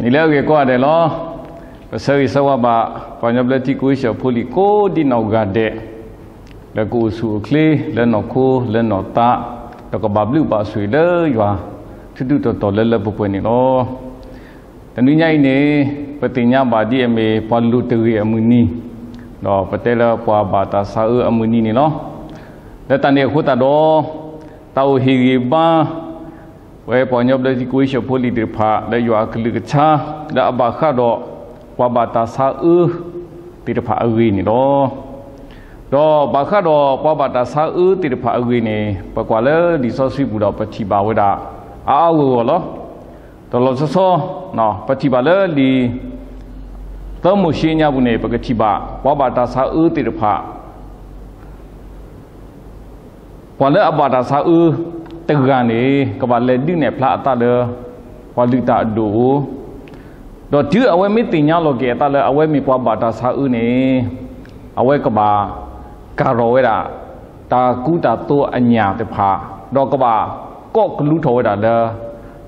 နံၤလၢအဂ့ၤကိးဂၤဒဲးလီၤ. ပဆၢဂ့ၤဆၢဝါဘၣ် ပှၤကညီဘျၢထံကိးဂၤဒဲး ဖိလံၤကိးဒံနီၢ်ဂၤဒဲး လၢကအိၣ်ဆူၣ်အိၣ်ချ့ လၢနီၢ်ခိလၢနီၢ်သး ဒီးကဘၣ်ဘျုးဘၣ်ဆိၣ်ဂ့ၤလၢယွၤ ထူးထူးတီၤတီၤလၢလၢပှဲၤပှဲၤန့ၣ်လီၤ. တနွံညါအံၤန့ၣ် ပသ့ၣ်ညါဘၣ်ဒ်အမ့ၢ်ပှၤလိၤတဂ့ၤအမုၢ်နံၤ, ဒီးပတဲလၢပှၤဘၣ်တၢ်ဆါအၢအမုၢ်နံၤန့ၣ်လီၤ. လၢတၢ်န့ၣ်အဃိသတးဒီး တၢ်အိၣ်ဟ့ၣ်ဂံၢ်ဘါ ပဝဲပှၤကညီဘျၢထံကိးဂၤဒဲးဖိလံၤသ့ၣ်တဖၣ် လၢယွၤအကလုၢ်ကထါ လၢအဘၣ်ဃးဒီး ပှၤဘၣ်တၢ်ဆါအၢသ့ၣ်တဖၣ်အဂ့ၢ်န့ၣ်လီၤ. ဒီးဘၣ်ဃးဒီးပှၤဘၣ်တၢ်ဆါအၢသ့ၣ်တဖၣ်အဂ့ၢ်န့ၣ် ပကွၢ်လၢလံာ်စီဆှံပူၤဒီးပထံၣ်ဘၣ်ဝဲဒၣ် အါအါဂီၢ်ဂီၢ်လီၤ. ဒီးလီၤဆီဆီ ပထံၣ်ဘၣ်လၢလံာ် သၢမိၤၡ့ညါပူၤန့ၣ် ပကထံၣ်ဘၣ် ပှၤဘၣ်တၢ်ဆါအၢသ့ၣ်တဖၣ် ပှၤလၢအဘၣ်တၢ်ဆါအၢတဂၤန့ၣ် ကဘၣ်လဲၤဒုးနဲၣ်ဖျါအသးလၢ ပှၤလုၢ်တၢ်အဒိၣ်အအိၣ်, ဒီးတုၤအဝဲမ့ၢ်သ့ၣ်ညါလီၤက့ၤအသးလၢအဝဲမ့ၢ်ပှၤဘၣ်တၢ်ဆါအၢန့ၣ် အဝဲကဘၣ်ကၤထီၣ်ဝဲဒၣ် တၢ်ကူတၢ်သိးအညၣ်သ့ၣ်တဖၣ်, ဒီးကဘၣ်ကိးကလူထီၣ်ဝဲဒၣ်လၢ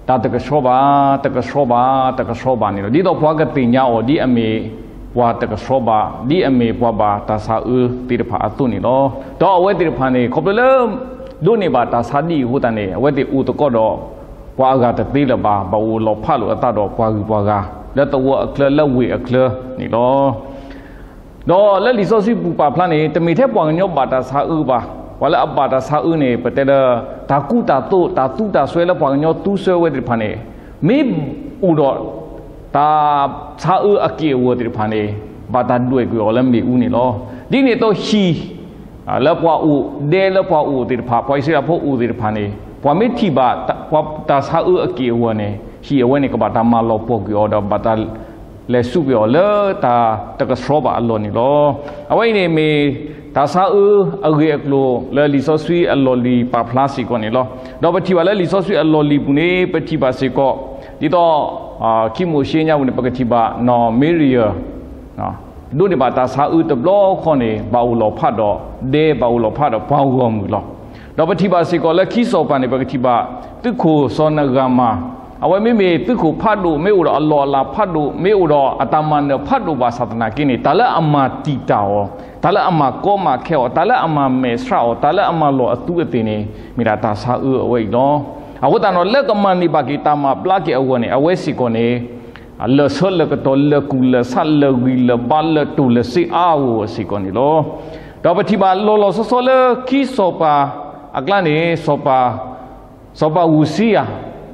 တၢ်တကဆှီဘၣ်, တကဆှီဘၣ်, တကဆှီဘၣ်န့ၣ်လီၤ. ဒ်သိးပှၤကသ့ၣ်ညါအီၤ ဒ်အမ့ၢ်ပှၤတကဆှီဘၣ်, ဒ်အမ့ၢ်ပှၤဘၣ်တၢ်ဆါအၢသ့ၣ်တဖၣ်အသိးန့ၣ်လီၤ. ဒီးအဝဲသ့ၣ်တဖၣ်န့ၣ် ခီဖျိလၢ ဒိးန့ၢ်ဘၣ်တၢ်ဆါဒ်အံၤအဃိသတးန့ၣ် အဝဲသ့ၣ်အိၣ်သကိးဒီး ပှၤအဂၤတသ့လၢၤဘၣ်, ဘၣ်အိၣ်လီၤဖးလိာ်အသးဒီးပှၤဂုၤပှၤဂၤ လၢသဝီအချၢ လၢဝ့ၢ်အချၢန့ၣ်လီၤ. ဒီးလၢလံာ်စီဆှံပူၤပာ်ဖျါန့ၣ် တမ့ၢ်ထဲပှၤကညီဘၣ်တၢ်ဆါအၢဘၣ်. ပှၤလၢအဘၣ်တၢ်ဆါအၢန့ၣ် ပတဲလၢ တၢ်ကူတၢ်သိး တၢ်သူတၢ်စွဲလၢပှၤကညီသူစွဲဝဲသ့ၣ်တဖၣ်န့ၣ် မ့ၢ်အိၣ်ဒီး တၢ်ဆါအၢအက့ၢ်အဂီၤသ့ၣ်တဖၣ်န့ၣ် ဘၣ်တၢ်ဒွဲၣ်ကွံာ်အီၤလၢမ့ၣ်အူန့ၣ်လီၤ. ဒ်န့ၣ်အသိးဟံၣ် လၢပှၤအိၣ် ဒဲလၢပှၤအိၣ်သ့ၣ်တဖၣ် ပှၤအံၣ်စရ့လးဖိအိၣ်သ့ၣ်တဖၣ်န့ၣ် ပှၤမ့ၢ်ထံၣ်ဘၣ် ပှၤတၢ်ဆါအၢအက့ၢ်အဂီၤန့ၣ် ဟံၣ်အဝဲန့ၣ် ကဘၣ်တၢ်မၤလီၤပှီၢ်ကွံာ်အီၤဒီးဘၣ်တၢ် လဲၤဆူကွံာ်အီၤလၢတၢ်တကဆှီဘၣ်အလီၢ်န့ၣ်လီၤ. အဝဲအံၤန့ၣ်မ့ၢ် တၢ်ဆါအၢအဂ့ၢ်အကျိၤလၢလံာ်စီဆှံအလီၢ်လံၤပာ်ဖျါစ့ၢ်ကီးန့ၣ်လီၤ. ဒီးပထံၣ်ဘၣ်လၢလံာ်စီဆှံအလီၢ်လံၤပူၤန့ၣ် ပထံၣ်ဘၣ်စ့ၢ်ကီး ဒ်သိး ခံမိၤၡ့ညါပူၤန့ၣ် ပကထံၣ်ဘၣ်နီၢ်မံရယၢ် ဒိးန့ၢ်ဘၣ်တၢ်ဆါအၢတဘျီဃီန့ၣ် ဘၣ်အိၣ်လီၤဖးဒီး ဒဲဘၣ်အိၣ်လီၤဖးဒီးပှၤဂီၢ်မုၢ်လီၤ. ဒီးပထံၣ်ဘၣ်စ့ၢ်ကီးလၢခံစီၤပၤန့ၣ် ပကထံၣ်ဘၣ် သုးခိၣ်စီၤနဂၤမၢ် အဝဲမ့မ့ၢ်သုးခိၣ်ဖးဒိၣ် မ့ၢ်အိၣ်ဒီးအလီၢ်အလၤဖးဒိၣ် မ့ၢ်အိၣ်ဒီးအတၢ်မၤနၢၤဖးဒိၣ်ဘၣ်ဆၣ်သနာ်က့န့ၣ် တၢ်လၢအမၤတံာ်တာ်အီၤ, တၢ်လၢအမၤကီမၤခဲအီၤ, တၢ်လၢအမၤမဲာ်ဆှးအီၤ, တၢ်လၢအမၤလီၤအသူအသ့ၣ်န့ၣ် မ့ၢ်ဒၣ်တၢ်ဆါအၢအဝဲအံၤလီၤ. အဃိသတးဒီး လၢကမၤန့ၢ်ဘၣ်က့ၤတၢ်မၤဘျါက့ၤအဂီၢ်န့ၣ် အဝဲစ့ၢ်ကီးန့ၣ် လၢာ်ဆၢလၢာ်ကတီၤ လၢာ်ကူၣ်လၢာ်ဆး လၢာ်ဂံၢ်လၢာ်ဘါ လၢာ်တိၢ်လၢာ်စ့အါအဂီၢ်စ့ၢ်ကီးန့ၣ်လီၤ. ဒီးပထံၣ်ဘၣ်လီၤလီၤဆီဆီလၢခံစီၤပၤအကျါန့ၣ် စီၤပၤ စီၤပၤဧူစံယၤ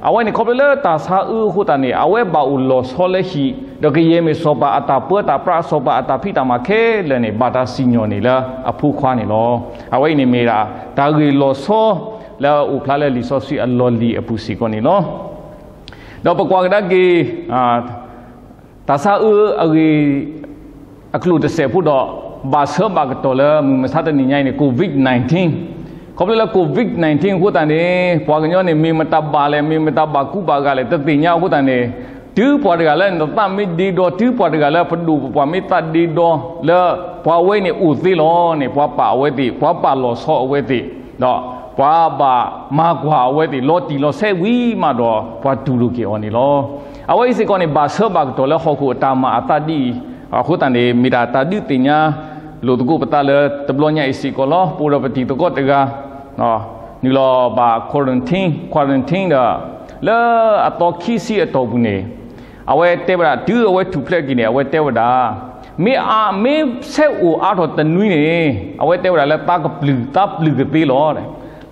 အဝဲန့ၣ်ခီဖျိလၢတၢ်ဆါအၢအဃိသတးန့ၣ် အဝဲဘၣ်အိၣ်လီၤဆီလၢဟံၣ် ဒီးကယဲၢ်မ့ၢ်စီၤပၤအတၢ်ပၢတၢ်ပြး စီၤပၤအတၢ်ဖံးတၢ်မၤခဲလၢာ်န့ၣ် ဘၣ်တၢ်စံၣ်ညီၣ်န့ၢ်လၢအဖိခွါန့ၣ်လီၤ. အဝဲအံၤန့ၣ်မ့ၢ်ဒၣ် တၢ်ဂ့ၢ်လီၤဆီ လၢအအိၣ်ဖျါလၢလံာ်စီဆှံအလီၢ်လံၤအပူၤစ့ၢ်ကီးန့ၣ်လီၤ. ဒီးပကွၢ်ကဒါက့ၤ တၢ်ဆါအၢအဂ့ၢ် အကျိၤတစဲးဖိဒီး ဘၣ်ဆၢဘၣ်ကတီၢ်လၢမုၢ်မဆါတနံၤညါအံၤန့ၣ် COVID nineteen ခီဖျိလၢ COVID nineteen အဃိသတးန့ၣ် ပှၤကညီန့ၣ် မ့ၢ်မတၤဘၣ်လဲၣ် မ့ၢ်မတၤဘၣ်ကူဘၣ်ဂာ်လဲၣ် တသ့ၣ်ညါအဃိသတးန့ၣ် တုၤပှၤတဂၤလၢနသးမ့ၢ်ဒ့ဒီ တုၤပှၤတဂၤလၢပဒိၣ်ပပှၢ်မ့ၢ်သးဒ့ဒီလၢ ပှၤဝဲန့ၣ်အိၣ်သ့လီၤန့ၣ် ပှၤပာ်အဝဲသ့ၣ် ပှၤပာ်လီၤဆီအဝဲသ့ၣ် ဒီးပှၤဘၣ်မၤကွၢ်အဝဲသ့ၣ် လီၤတံၢ်လီၤဆဲးဝံၤမးဒီး ပှၤတူၢ်လိာ်က့ၤအီၤန့ၣ်လီၤ. အဝဲအံၤစ့ၢ်ကီးန့ၣ် ဘၣ်ဆၢဘၣ်ကတီၢ်လၢဟီၣ်ခိၣ်အတၢ်မၤအသးဒ်အံၤ အဃိသတးန့ၣ် မ့ၢ်ဒၣ်တၢ်ဒုးသ့ၣ်ညါလိာ်သကိးပသးလၢတဘျီညါအံၤစ့ၢ်ကီးလီၤ. ပအိၣ်ဒီးပတံၤသကိးတဂၤ နုာ်လီၤဘၣ် quarantine quarantine ဒီး လၢအသီခံဆံအတီၢ်ပူၤန့ၣ် အဝဲတဲဝဲဒၣ် တုၤအဝဲထူၣ်ဖျဲးက့ၤန့ၣ် အဝဲတဲဝဲဒၣ် မ့ၢ်အါ မ့ၢ်ဆဲးအိၣ်အါထီၣ်တနွံန့ၣ် အဝဲတဲဝဲဒၣ်လၢသးကပျုၢ် သးပျုၢ်ကသ့လီၤ.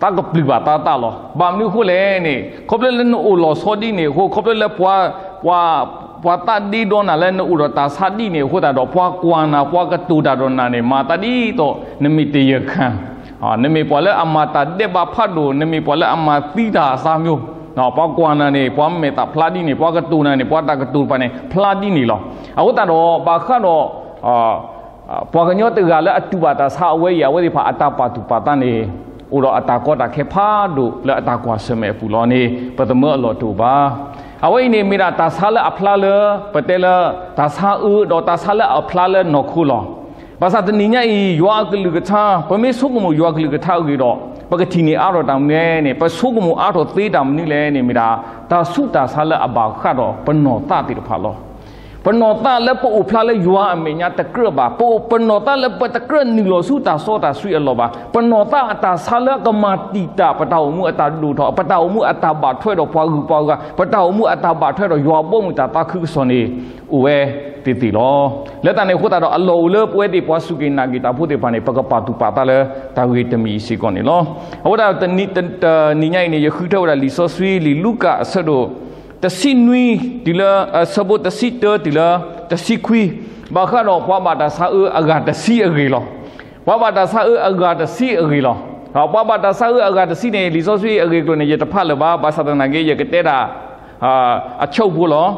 သးကပျုၢ်ဘၣ်သးသးလီၤ. ဘၣ်မနုၤအဃိလဲၣ်န့ၣ် ခီဖျိလၢနအိၣ်လီၤဆီဒ်န့ၣ်အဃိ ခီဖျိလၢပှၤ ပှၤ ပှၤသးဒ့ဒီနၤလၢနအိၣ်ဒီးတၢ်ဆါဒ်န့ၣ်အဃိသတးဒီး ပှၤကွၢ်နၤပှၤကတိၤတၢ်ဒီးနၤန့ၣ် မၤသးဒ်သိး နမ့ၢ်တယၢၢ်ခၣ် နမ့ၢ်ပှၤလၢအမၤတၢ်ဒဲးဘးဖးဒိၣ် နမ့ၢ်ပှၤလၢအမၤသံတၢ်အသးမျိုး ပှၤကွၢ်နၤန့ၣ် ပှၤမဲာ်သးဖျါဒ်န့ၣ် ပှၤကတိၤနၤန့ၣ် ပှၤတၢ်ကတိၤတဖၣ်န့ၣ် ဖျါဒ်န့ၣ်လီၤ. အဃိသတးဒီး ဘၣ်ဃးဒီး ပှၤကညီတဂၤလၢအတူၢ်ဘၣ်တၢ်ဆါအဝဲအံၤ အဝဲသ့ၣ်တဖၣ်အတၢ်ပာ်သူၣ်ပာ်သးန့ၣ် အိၣ်ဒီးအတၢ်ကီတၢ်ခဲဖးဒိၣ်လၢအတၢ်ကွၢ်ဆၢၣ်မဲာ်အပူၤလီၤန့ၣ် ပသမၢအလီၢ်တအိၣ်ဘၣ်. အဝဲအံၤန့ၣ်မ့ၢ်ဒၣ်တၢ်ဆါလၢအဖျါလၢ ပတဲလၢ တၢ်ဆါအၢဒီးတၢ်ဆါလၢအဖျါလၢနီၢ်ခိလီၤ. ဘၣ်ဆၣ်တနံၤညါအံၤ ယွၤအကလုၢ်ကထါ, ပမ့ၢ်ဆိကမိၣ်ယွၤအကလုၢ်ကထါအဂ့ၢ်ဒီး ပကထံၣ်န့ၢ်အါထီၣ်တၢ်မနုၤလဲၣ်န့ၣ်, ပဆိကမိၣ်အါထီၣ်သ့တၢ်မနုၤလဲၣ်န့ၣ် မ့ၢ်ဒၣ် တၢ်ဆူးတၢ်ဆါလၢအဘၣ်ဃးဒီးပနီၢ်သးသ့ၣ်တဖၣ်လီၤ. ပနီၢ်သးလၢပအိၣ်ဖျါလၢယွၤအမဲာ်ညါတကြၢးဘၣ်, ပ ပနီၢ်သးလၢပတကြၢးနုာ်လီၤဆူတၢ်စီတၢ်ဆှံအလီၢ်ဘၣ်, ပနီၢ်သးအတၢ်ဆါလၢအကမၤတံာ်တာ် ပတၢ်အိၣ်မူအတၢ်ဒိၣ်ထီၣ်, ပတၢ်အိၣ်မူအတၢ်ဘၣ်ထွဲဒီးပှၤဂုၤပှၤဂၤ, ပတၢ်အိၣ်မူအတၢ်ဘၣ်ထွဲဒီးယွၤဘီမုၢ်တၢ်သးခုကစီၣ်န့ၣ် အိၣ်ဝဲသ့ၣ်သ့ၣ်လီၤ. လၢတၢ်န့ၣ်အဃိသတးဒီး အလီၢ်အိၣ်လၢပဝဲသ့ၣ်ပှၤစူၢ်က့ၤနာ်က့ၤတၢ်ဖိသ့ၣ်တဖၣ်န့ၣ် ပကပာ်သူၣ်ပာ်သးလၢတၢ်ဂ့ၢ်တမံၤအံၤစ့ၢ်ကီးန့ၣ်လီၤ. အဃိသတး တနံၤညါအံၤန့ၣ် ယဃုထၢဝဲဒၣ်လံာ်စီဆှံ လံာ်လူၤကၣ်အဆၢဒိၣ် တဆံနွံ တုၤလၢ အဆၢဖိတဆံတၢတုၤလၢတဆံခွံ, ဘၣ်ဃးဒီးပှၤဘၣ်တၢ်ဆါအၢအဂၤတဆံအဂ့ၢ်လီၤ. ပှၤဘၣ်တၢ်ဆါအၢအဂၤတဆံအဂ့ၢ်လီၤ. ပှၤဘၣ်တၢ်ဆါအၢအဂၤတဆံန့ၣ် လံာ်စီဆှံအဂ့ၢ်အကျိၤန့ၣ် ယတဖးလၢၤဘၣ်, ဘၣ်ဆၣ်သနာ်က့ ယကတဲဒၣ် အချုပ်ဖိလီၤ.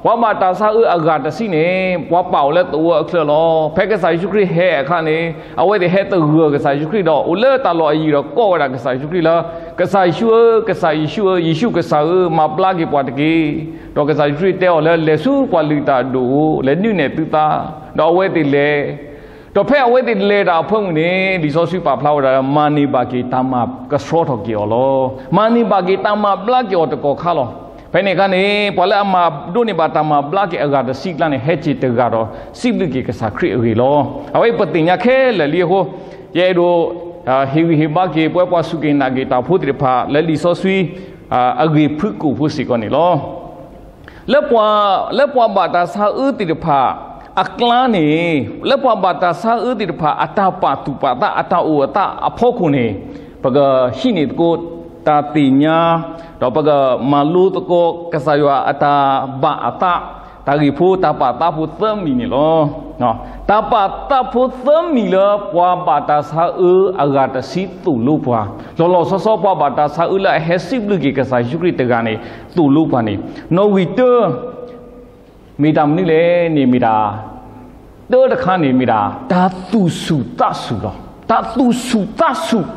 ပှၤဘၣ်တၢ်ဆါအၢအဂၤတဆံန့ၣ် ပှၤပာ်အီၤလၢသဝီအချၢလီၤ. ဖဲကစၢ်ယ့ၣ်ၡူးခရံာ်ဟဲအခါန့ၣ် အဝဲသ့ၣ်ဟဲသဂၢၢ်ကစၢ်ယ့ၣ်ၡူးခရံာ်ဒီး အိၣ်လၢတၢ်လီၢ်အယံၤဒီး ကိးဝဲဒၣ်ကစၢ်ယ့ၣ်ၡူးခရံာ်လၢ ကစၢ်ယ့ၣ်ၡူးဧၢ, ကစၢ်ယ့ၣ်ၡူးဧၢ, ယ့ၣ်ၡူးကစၢ်ဧၢ, မၤဘျါက့ၤပှၤတက့ၢ်. ဒီးကစၢ်ယ့ၣ်ၡူးခရံာ်တဲအီၤလၢ လဲၤဆူပှၤလုၢ်တၢ်အဒိၣ်အအိၣ် လဲၤဒုးနဲၣ်သုသး, ဒီးအဝဲသ့ၣ်လဲၤ ဒီးဖဲအဝဲသ့ၣ်လဲၤတၢ်အဖၢမုၢ်န့ၣ် လံာ်စီဆှံပာ်ဖျါဝဲဒၣ်လၢ မၤန့ၢ်ဘၣ်က့ၤတၢ်မၤကဆှီထီၣ်က့ၤအီၤလီၤ. မၤန့ၢ်ဘၣ်က့ၤတၢ်မၤဘျါက့ၤအီၤတကီၢ်ခါလီၤ. ဖဲန့ၣ်အခါန့ၣ် ပှၤလၢအမၤဒိးန့ၢ်ဘၣ်တၢ်မၤဘျါက့ၤအဂၤတဆံကျါန့ၣ် ဟဲက့ၤတဂၤဒီး စံးဘျုးက့ၤကစၢ်ခရံာ်အဂ့ၢ်လီၤ. အဝဲပသ့ၣ်ညါခဲလၢာ်လံအဃိ ယအဲၣ်ဒိး ဟ့ၣ်ဂံၢ်ဟ့ၣ်ဘါက့ၤ ပဝဲပှၤစူၢ်က့ၤနာ်က့ၤတၢ်ဖိသ့ၣ်တဖၣ် လၢလံာ်စီဆှံ အဂ့ၢ်ဖုၣ်ကိာ်ဖိစ့ၢ်ကီးန့ၣ်လီၤ. လၢပှၤ, လၢပှၤဘၣ်တၢ်ဆါအၢသ့ၣ်တဖၣ်အကျါန့ၣ်, လၢပှၤဘၣ်တၢ်ဆါအၢသ့ၣ်တဖၣ် အတၢ်ပာ်သူၣ်ပာ်သး အတၢ်အိၣ်အသးအဖီခိၣ်န့ၣ်, ပကဟံးန့ၢ်သကိးတၢ်သ့ၣ်ညါ, ဒီးပကမၤလိသကိး ကစၢ်ယွၤအတၢ်ဘၣ်အသး, တၢ်ဂ့ၢ်ဖိ တၢ်ပာ်သးဖိသၢမံၤန့ၣ်လီၤ. တၢ်ပာ်သးဖိသၢမံၤလၢပှၤဘၣ်တၢ်ဆါအၢအဂၤတဆံသိၣ်လိပှၤ, လီၤလီၤဆီဆီ ပှၤဘၣ်တၢ်ဆါအၢလၢအဟဲစံးဘျုးက့ၤကစၢ်ယ့ၣ်ၡူးခရံာ်တဂၤန့ၣ် သိၣ်လိပှၤန့ၣ်, နီၣ်ဂံၢ်တၢ မ့ၢ်တၢ်မနုၤလဲၣ်န့ၣ် မ့ၢ်ဒၣ် တၢတခါန့ၣ်မ့ၢ်ဒၣ် တၢ်သူၣ်ဆူၣ်သးဆူၣ်လီၤ. တၢ်သူၣ်ဆူၣ်သးဆူၣ်,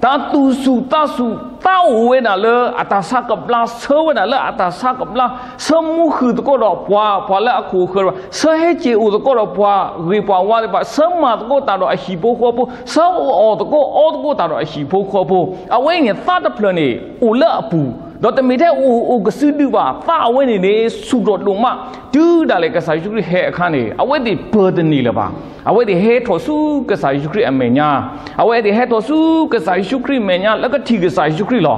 တၢ်သူၣ်ဆူၣ်သးဆူၣ် သးအိၣ်ဝဲဒၣ်လၢအတၢ်ဆါကဘျါ, ဆၢဝဲဒၣ်လၢအတၢ်ဆါကဘျါ, ဆၢမူဃုာ်သကိးဒီးပှၤ, ပှၤလၢအခိၣ်အဃၢၤတဖၣ်, ဆၢဟဲက့ၤအိၣ်သကိးဒီးပှၤဂ့ၤပှၤဝါသ့ၣ်တဖၣ်, ဆၢမၤသကိးတၢ်ဒီးအဟံၣ်ဖိဃီဖိ, ဆၢအီၣ်သကိးအီသကိးတၢ်ဒီးအဟံၣ်ဖိဃီဖိ, အဝဲအံၤန့ၣ် သးတဖျၢၣ်န့ၣ် အိၣ်လၢအပူၤ, ဒီးတမ့ၢ်ထဲအိၣ်အိၣ်ကစုဒုဘၣ်, သးအဝဲန့ၣ်န့ၣ် ဆူၣ်ထီၣ်ဒိၣ်မး, တုၤဒၣ်လဲာ်ကစၢ်ယ့ၣ်ၡူးခရံာ်ဟဲအခါန့ၣ် အဝဲသ့ၣ်ပၢၤတန့ၢ်လၢၤဘၣ်. အဝဲသ့ၣ်ဟဲထီၣ်ဆူကစၢ်ယ့ၣ်ၡူးခရံာ်အမဲာ်ညါ, အဝဲသ့ၣ်ဟဲထီၣ်ဆူကစၢ်ယ့ၣ်ၡူးခရံာ်မဲာ်ညါ လၢကထံၣ်ကစၢ်ယ့ၣ်ၡူးခရံာ်လီၤ.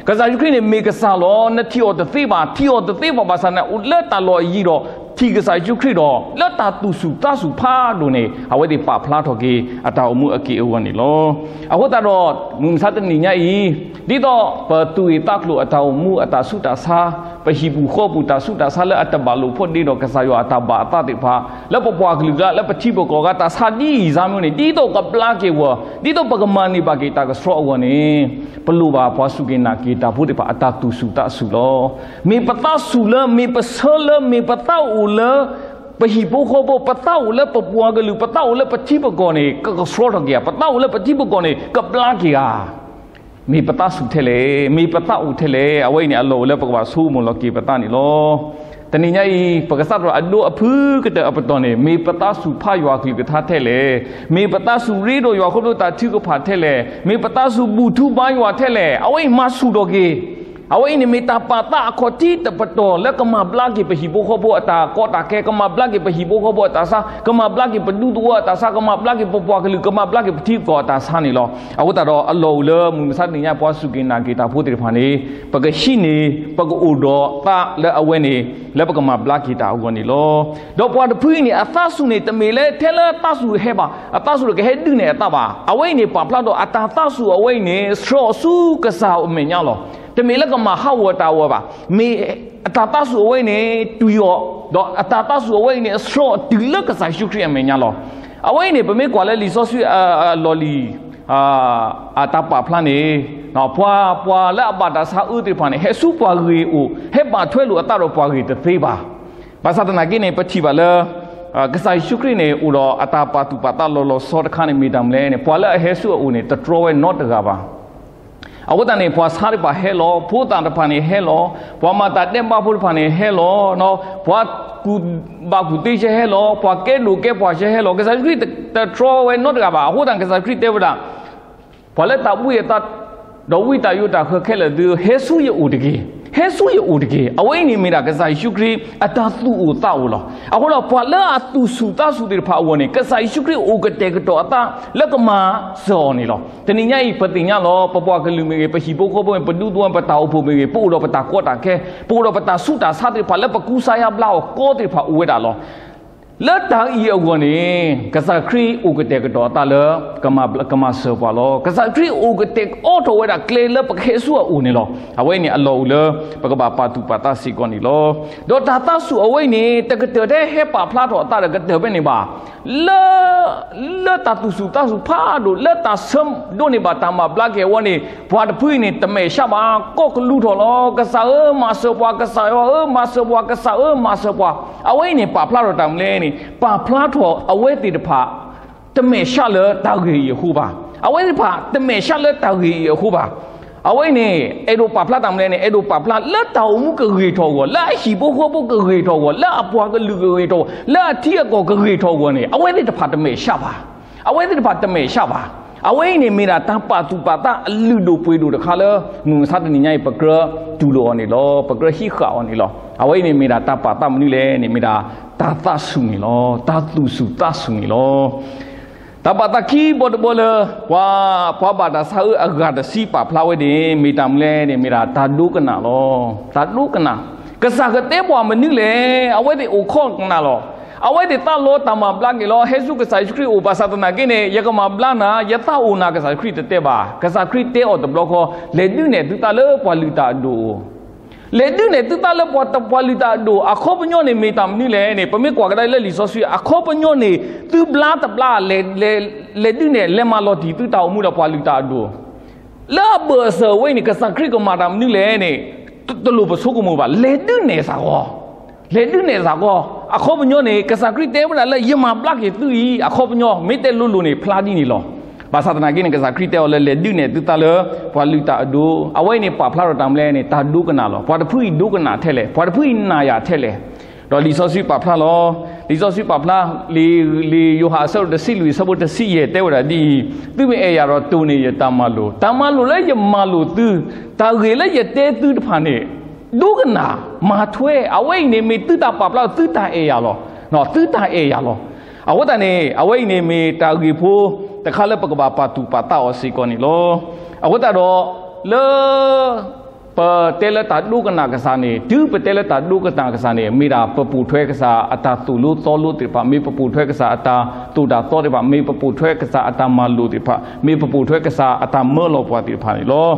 ကစၢ်ယ့ၣ်ၡူးခရံာ်န့ၣ်မ့ၢ်ကစၢ်လီၤ, နထံၣ်အီၤတသ့ဘၣ်, ထံၣ်အီၤတသ့ဘၣ်ဘၣ်ဆၣ်န့ၣ် အိၣ်လၢတၢ်လီၢ်အယံၤဒီး ထံၣ်ကစၢ်ယ့ၣ်ၡူးခရံာ်ဒီး လၢတၢ်သူၣ်ဆူၣ်သးဆူၣ်ဖးဒိၣ်န့ၣ် အဝဲသ့ၣ်ပာ်ဖျါထီၣ်က့ၤ အတၢ်အိၣ်မူအက့ၢ်အဂီၤန့ၣ်လီၤ. အဃိသတးဒီး မုၢ်မဆါတနံၤညါအံၤ ဒ်သိးပသူၣ်အုးသးကျိၤအတၢ်အိၣ်မူအတၢ်ဆူးတၢ်ဆါ, ပဟံၣ်ပူၤဃီပူၤတၢ်ဆူးတၢ်ဆါလၢအတဘၣ်လိာ်ဖိးဒ့ဒီးကစၢ်ယွၤအတၢ်ဘၣ်အသးသ့ၣ်တဖၣ်, လၢပပှၤကလုာ်ကျါ လၢပထံပကီၢ်ကျါ တၢ်ဆါဒ်အံၤစါမ့ၢ်န့ၣ် ဒ်သိးကဘျါက့ၤဝဲ, ဒ်သိးပကမၤန့ၢ်ဘၣ်က့ၤတၢ်ကဆှီအဂီၢ်န့ၣ် ပလိၣ်ဘၣ်ပှၤစူၢ်က့ၤနာ်က့ၤတၢ်ဖိသ့ၣ်တဖၣ်အတၢ်သူၣ်ဆူၣ်သးဆူၣ်လီၤ. မ့ၢ်ပသးဆူၣ်လၢ မ့ၢ်ပဆၢလၢ မ့ၢ်ပသးအိၣ်လၢ ပဟံၣ်ဖိဃီဖိ, ပသးအိၣ်လၢပပှၤကလုာ်, ပသးအိၣ်လၢပထံပကီၢ်န့ၣ် ကကဆှီထီၣ်က့ၤဧါ, ပသးအိၣ်လၢပထံပကီၢ်န့ၣ် ကဘျါက့ၤဧါ. မ့ၢ်ပသးဆူၣ်ထဲလဲၣ်, မ့ၢ်ပသးအိၣ်ထဲလဲၣ်, အဝဲအံၤန့ၣ် အလီၢ်အိၣ်လၢပကဘၣ်ဆိကမိၣ်လီၤက့ၤပသးန့ၣ်လီၤ. တနံၤညါအံၤ ပကစးထီၣ်အဒိအဖုကတၢၢ်အပတီၢ်န့ၣ် မ့ၢ်ပသးဆူၣ်ဖးယွၤအကလုၢ်ကထါထဲလဲၣ်, မ့ၢ်ပသးဆူၣ်ရ့ဒီးယွၤခီဖျိတၢ်ထုကဖၣ်ထဲလဲၣ်, မ့ၢ်ပသးဆူၣ်ဘူၣ်ထူဘါယွၤထဲလဲၣ်, အဝဲအံၤမၤဆူၣ်ထီၣ်က့ၤ အဝဲအံၤန့ၣ်မ့ၢ်တၢ်ပာ်သးအခီၣ်ထံးတပတီၢ်လၢကမၤဘျါက့ၤပဟံၣ်ဖိဃီဖိအတၢ်ကီတၢ်ခဲ, ကမၤဘျါက့ၤပဟံၣ်ဖိဃီဖိအတၢ်ဆါ, ကမၤဘျါက့ၤပဒူသဝီအတၢ်ဆါ, ကမၤဘျါက့ၤပပှၤကလုာ်, ကမၤဘျါက့ၤပထံပကီၢ်အတၢ်ဆါန့ၣ်လီၤ. အဃိသတးဒီးအလီၢ်အိၣ်လၢမုၢ်မဆါတနံၤညါ ပှၤစူၢ်က့ၤနာ်က့ၤတၢ်ဖိသ့ၣ်တဖၣ်န့ၣ် ပကဟံးန့ၢ် ပကအိၣ်ဒီးသးလၢအဝဲန့ၣ် လၢပကမၤဘျါက့ၤတၢ်အဂီၢ်န့ၣ်လီၤ. ဒီးပှၤတဖုအံၤန့ၣ် အသးဆူၣ်န့ၣ် တမ့ၢ်လၢထဲလၢသးဆူၣ်ဟဲဘၣ်, အသးဆူၣ်ဒီးကဟဲဒုးနဲၣ်အသးဘၣ်. အဝဲအံၤန့ၣ် ပာ်ဖျါဒီးအတၢ်သးဆူၣ်အဝဲအံၤန့ၣ် ဆှၢအီၤဆူကစၢ်အမဲာ်ညါလီၤ. တမ့ၢ်လၢကမၤဟးဂီၤတၢ်အဂီၢ်ဘၣ်. မ့ၢ်အတၢ်သးဆူၣ်အဝဲအံၤန့ၣ် တွံၢ်အီၤ, ဒီးအတၢ်သးဆူၣ်အဝဲအံၤန့ၣ် ဆှၢအီၤတုၤလၢကစၢ်ယ့ၣ်ၡူးခရံာ်အမဲာ်ညါလီၤ. အဝဲအံၤန့ၣ် ပမ့ၢ်ကွၢ်လၢလံာ်စီဆှံအလီၢ်လံၤ အတၢ်ပာ်ဖျါန့ၣ် ပှၤ, ပှၤလၢအဘၣ်တၢ်ဆါအၢသ့ၣ်တဖၣ်န့ၣ် ဟဲဆူပှၤဂ့ၤအအိၣ်, ဟဲဘၣ်ထွဲလိာ်အသးဒီးပှၤဂ့ၤတသ့ဘၣ်. ဘၣ်ဆၣ်သနာ်က့န့ၣ် ပထံၣ်ဘၣ်လၢ ကစၢ်ယ့ၣ်ၡူးခရံာ်န့ၣ် အိၣ်ဒီးအတၢ်ပာ်သူၣ်ပာ်သးလီၤလီၤဆီဆီတခါန့ၣ် မ့ၢ်တၢ်မနုၤလဲၣ်န့ၣ် ပှၤလၢအဟဲဆူအအိၣ်န့ၣ် တတြီဝဲနီတဂၤဘၣ်. အ အဃိသတးန့ၣ် ပှၤဆါတဖၣ်ဟဲလီၤ, ဖိသၣ်တဖၣ်န့ၣ်ဟဲလီၤ, ပှၤမၤတၢ်ဒဲးဘးဖိတဖၣ်န့ၣ်ဟဲလီၤ, ပှၤကူၣ်ဘၣ်ကူၣ်သ့ဆဲဟဲလီၤ, ပှၤကဲဒိၣ်ကဲပှၢ်ဆဲဟဲလီၤ. ကစၢ်ယ့ၣ်ၡူးခရံာ်တတြီဝဲနီတဂၤဘၣ်. အဃိသတး ကစၢ်ခရံာ်တဲဝဲဒၣ် ပှၤလၢတၢ်ဘှံးအသး ဒီးဝံတၢ်ယိးတၢ်ဃၢခဲလၢာ်သုဧၢ, ဟဲဆူယအိၣ်တက့ၢ်. ဟဲဆူယအိၣ်တက့ၢ်. အဝဲအံၤန့ၣ်မ့ၢ်ဒၣ်ကစၢ်ယ့ၣ်ၡူးခရံာ်အတၢ်သူၣ်အိၣ်သးအိၣ်လီၤ. အဃိဒီး ပှၤလၢအသူၣ်ဆူၣ်သးဆူၣ်သ့ၣ်တဖၣ်အဂီၢ်န့ၣ် ကစၢ်ယ့ၣ်ၡူးခရံာ်အိၣ်ကတဲာ်ကတီၤအသးလၢကမၤစၢၤအီၤန့ၣ်လီၤ. တနံၤညါအံၤ ပသ့ၣ်ညါလီၤ. ပပှၤကလုာ်မ့ၢ်ဂ့ၤ, ပဟံၣ်ဖိဃီဖိမ့ၢ်ဂ့ၤ, ပဒူသဝီ, ပတၢ်အိၣ်ဖှိၣ်မ့ၢ်ဂ့ၤ, ပအိၣ်ဒီးပတၢ်ကီတၢ်ခဲ, ပအိၣ်ဒီးပတၢ်ဆူးတၢ်ဆါသ့ၣ်တဖၣ်လၢပကူစါယါဘျါအီၤကီသ့ၣ်တဖၣ်အိၣ်ဝဲဒၣ်လီၤ. လၢတၢ်အံၤအဂီၢ်န့ၣ် ကစၢ်ခရံာ်အိၣ်ကတဲာ်ကတီၤအသးလၢ ကမၤစၢၤပှၤလီၤ. ကစၢ်ခရံာ်အိၣ်ကတဲာ်အိးထီၣ်ဝဲဒၣ်ကျဲလၢပကဟဲဆူအအိၣ်န့ၣ်လီၤ. အဝဲအံၤန့ၣ်အလီၢ်အိၣ်လၢ ပကဘၣ်ပာ်သူၣ်ပာ်သးစ့ၢ်ကီးန့ၣ်လီၤ. ဒီးတၢ်သးဆူၣ်အဝဲအံၤန့ၣ် တကတၢၢ်ထဲဟဲပာ်ဖျါထီၣ်အသးဒီးကတၢၢ်ဖဲန့ၣ်ဘၣ်. လၢ လၢတၢ်သူၣ်ဆူၣ်သးဆူၣ်ဖးဒိၣ် လၢတၢ်ဆၢဒိးန့ၢ်ဘၣ်တၢ်မၤဘျါက့ၤအဝဲန့ၣ် ပှၤတဖုအံၤန့ၣ် တမဲာ်ဆှးဘၣ်, ကိးကလူးထီၣ်လီၤ. ကစၢ်ဧၢ မၤစၢၤပှၤ, ကစၢ်ယွၤဧၢ မၤစၢၤပှၤ, ကစၢ်ဧၢ မၤစၢၤပှၤ. အဝဲအံၤန့ၣ် ပာ်ဖျါထီၣ်တၢ်မနုၤလဲၣ်န့ၣ် ပာ်ဖျါထီၣ်အဝဲသ့ၣ်တဖၣ် တမဲာ်ဆှးလၢတၢ်ဂ့ၢ်အံၤအဃိဘၣ်. အဝဲသ့ၣ်တဖၣ် တမဲာ်ဆှးလၢတၢ်ဂ့ၢ်အံၤအဃိဘၣ်. အဝဲအံၤန့ၣ် အဲၣ်ဒိးပာ်ဖျါတၢ်မနုၤလဲၣ်န့ၣ် အဲၣ်ဒိးပာ်ဖျါလၢတၢ်အိၣ်မူကဂ့ၤထီၣ်အဂီၢ်, လၢအဟံၣ်ဖိဃီဖိကဂ့ၤထီၣ်အဂီၢ်, လၢအပှၤကလုာ်ကဂ့ၤထီၣ်အဂီၢ်, လၢအထံအကီၢ်ကဂ့ၤထီၣ်အဂီၢ်န့ၣ် အဝဲသ့ၣ်တဖၣ်တမဲာ်ဆှးဘၣ်. အဝဲသ့ၣ်တဖၣ်တမဲာ်ဆှးဘၣ်. အဝဲအံၤန့ၣ်မ့ၢ်ဒၣ်တၢ်ပာ်သူၣ်ပာ်သးအလုၢ်ဒိၣ်ပှ့ၤဒိၣ်တခါလၢ မုၢ်မဆါတနံၤညါအံၤ ပကြၢးတူၢ်လိာ်အီၤန့ၣ်လီၤ. ပကြၢးဟံးဃာ်အီၤန့ၣ်လီၤ. အဝဲအံၤန့ၣ်မ့ၢ်ဒၣ်တၢ်ပာ်သးမနုၤလဲၣ်န့ၣ် မ့ၢ်ဒၣ်တၢ်သးဆူၣ်န့ၣ်လီၤ. တၢ်သူၣ်ဆူၣ်သးဆူၣ်န့ၣ်လီၤ. တၢ်ပာ်သးခံဘီတဘီလၢ ပှၤ ပှၤဘၣ်တၢ်ဆါအၢအဂၤတဆံပာ်ဖျါဝဲန့ၣ် မ့ၢ်တၢ်မနုၤလဲၣ်န့ၣ် မ့ၢ်ဒၣ်တၢ်ဒိကနၣ်လီၤ. တၢ်ဒိကနၣ်. ကစၢ်ကတဲပှၤမနုၤလဲၣ်, အဝဲသ့ၣ်အိၣ်ခိးကနၣ်လီၤ. အဝဲသ့ၣ်သးလီတၢ်မၤဘျါက့ၤလီၤ. ဟဲဆူကစၢ်ယ့ၣ်ၡူးခရံာ်အအိၣ် ဘၣ်ဆၣ်သနာ်က့န့ၣ် ယကမၤဘျါနၤ, ယသးအိၣ်နၤ ကစၢ်ခရံာ်တတဲဘၣ်. ကစၢ်ခရံာ်တဲအီၤတဘျီဃီ, လဲၤဒုးနဲၣ်သုသးလၢပှၤလုၢ်တၢ်အဒိၣ် လဲၤဒုးနဲၣ်သုသးလၢပှၤလုၢ်တၢ်အဒိၣ်. အခီပညီန့ၣ်မ့ၢ်တၢ်မနုၤလဲၣ်န့ၣ် ပမ့ၢ်ကွၢ်ကဒါလၢလံာ်စီဆှံ အခီပညီန့ၣ် သုဘျါတဘျါ လဲၤဒုးနဲၣ် လဲၤမၤလီၤတံၢ်သုတၢ်အိၣ်မူဒီးပှၤလုၢ်တၢ်အဒိၣ်. လၢအဘၢၣ်စၢၤဝဲအံၤန့ၣ် ကစၢ်ခရံာ်ကမၤတၢ်မနုၤလဲၣ်န့ၣ် တလိၣ်ပဆိကမိၣ်ဘၣ်. လဲၤဒုးနဲၣ်သးဂီၤ လဲၤဒုးနဲၣ်သးဂီၤ. အခီပညီန့ၣ် ကစၢ်ခရံာ်တဲဝဲဒၣ်လၢယမၤဘျါက့ၤသုအံၤ အခီပညီ မ့ၢ်တဲလိၤလိၤန့ၣ် ဖျါဒ်န့ၣ်လီၤ. ဘၣ်ဆၣ်သနာ်က့န့ၣ် ကစၢ်ခရံာ်တဲအီၤလၢ လဲၤဒုးနဲၣ်သုသးလၢပှၤလုၢ်တၢ်အဒိၣ်. အဝဲအံၤန့ၣ် ပာ်ဖျါထီၣ်တၢ်မနုၤလဲၣ်န့ၣ် တၢ်ဒိကနၣ်လီၤ. ပှၤတဖုအံၤဒိကနၣ်ထဲလဲၣ်, ပှၤတဖုအံၤနာ်ယၤထဲလဲၣ်. ဒီးလံာ်စီဆှံပာ်ဖျါလီၤ. လံာ်စီဆှံပာ်ဖျါ လံာ် လံာ်ယိၤဟၣ်အဆၢဒိၣ်တဆံလွံၢ် အဆၢဖိတဆံယဲၢ် တဲဝဲဒၣ်ဒ်အံၤ, သုမ့ၢ်အဲၣ်ယၤဒီးတိၢ်န့ၢ်ယတၢ်မၤလိာ်, တၢ်မၤလိာ်လၢယမၤလိာ်သု, တၢ်ဂ့ၢ်လၢယတဲသုတဖၣ်န့ၣ် ဒိကနၣ် မၤထွဲ. အဝဲအံၤန့ၣ်မ့ၢ်သုတၢ်ပာ်ဖျါ သုတၢ်အဲၣ်ယၤလီၤ. သုတၢ်အဲၣ်ယၤလီၤ. အဃိသတးန့ၣ် အဝဲအံၤန့ၣ်မ့ၢ်တၢ်ဂ့ၢ်ဖိတခါလၢပကဘၣ်ပာ်သူၣ်ပာ်သးအီၤစ့ၢ်ကီးန့ၣ်လီၤ. အဃိသတးဒီး လၢ ပတဲလၢတၢ်ဒိကနၣ်ကစၢ်န့ၣ် တုၤပတဲလၢတၢ်ဒိကနၣ်ကစၢ်န့ၣ် မ့ၢ်ဒၣ်ပပိာ်ထွဲကစၢ်အတၢ်သိၣ်လိသီလိသ့ၣ်တဖၣ်, မ့ၢ်ပပိာ်ထွဲကစၢ်အတၢ်သိၣ်တၢ်သီသ့ၣ်တဖၣ်, မ့ၢ်ပပိာ်ထွဲကစၢ်အတၢ်မၤလိာ်သ့ၣ်တဖၣ်, မ့ၢ်ပပိာ်ထွဲကစၢ်အတၢ်မၢလီၤပှၤသ့ၣ်တဖၣ်န့ၣ်လီၤ.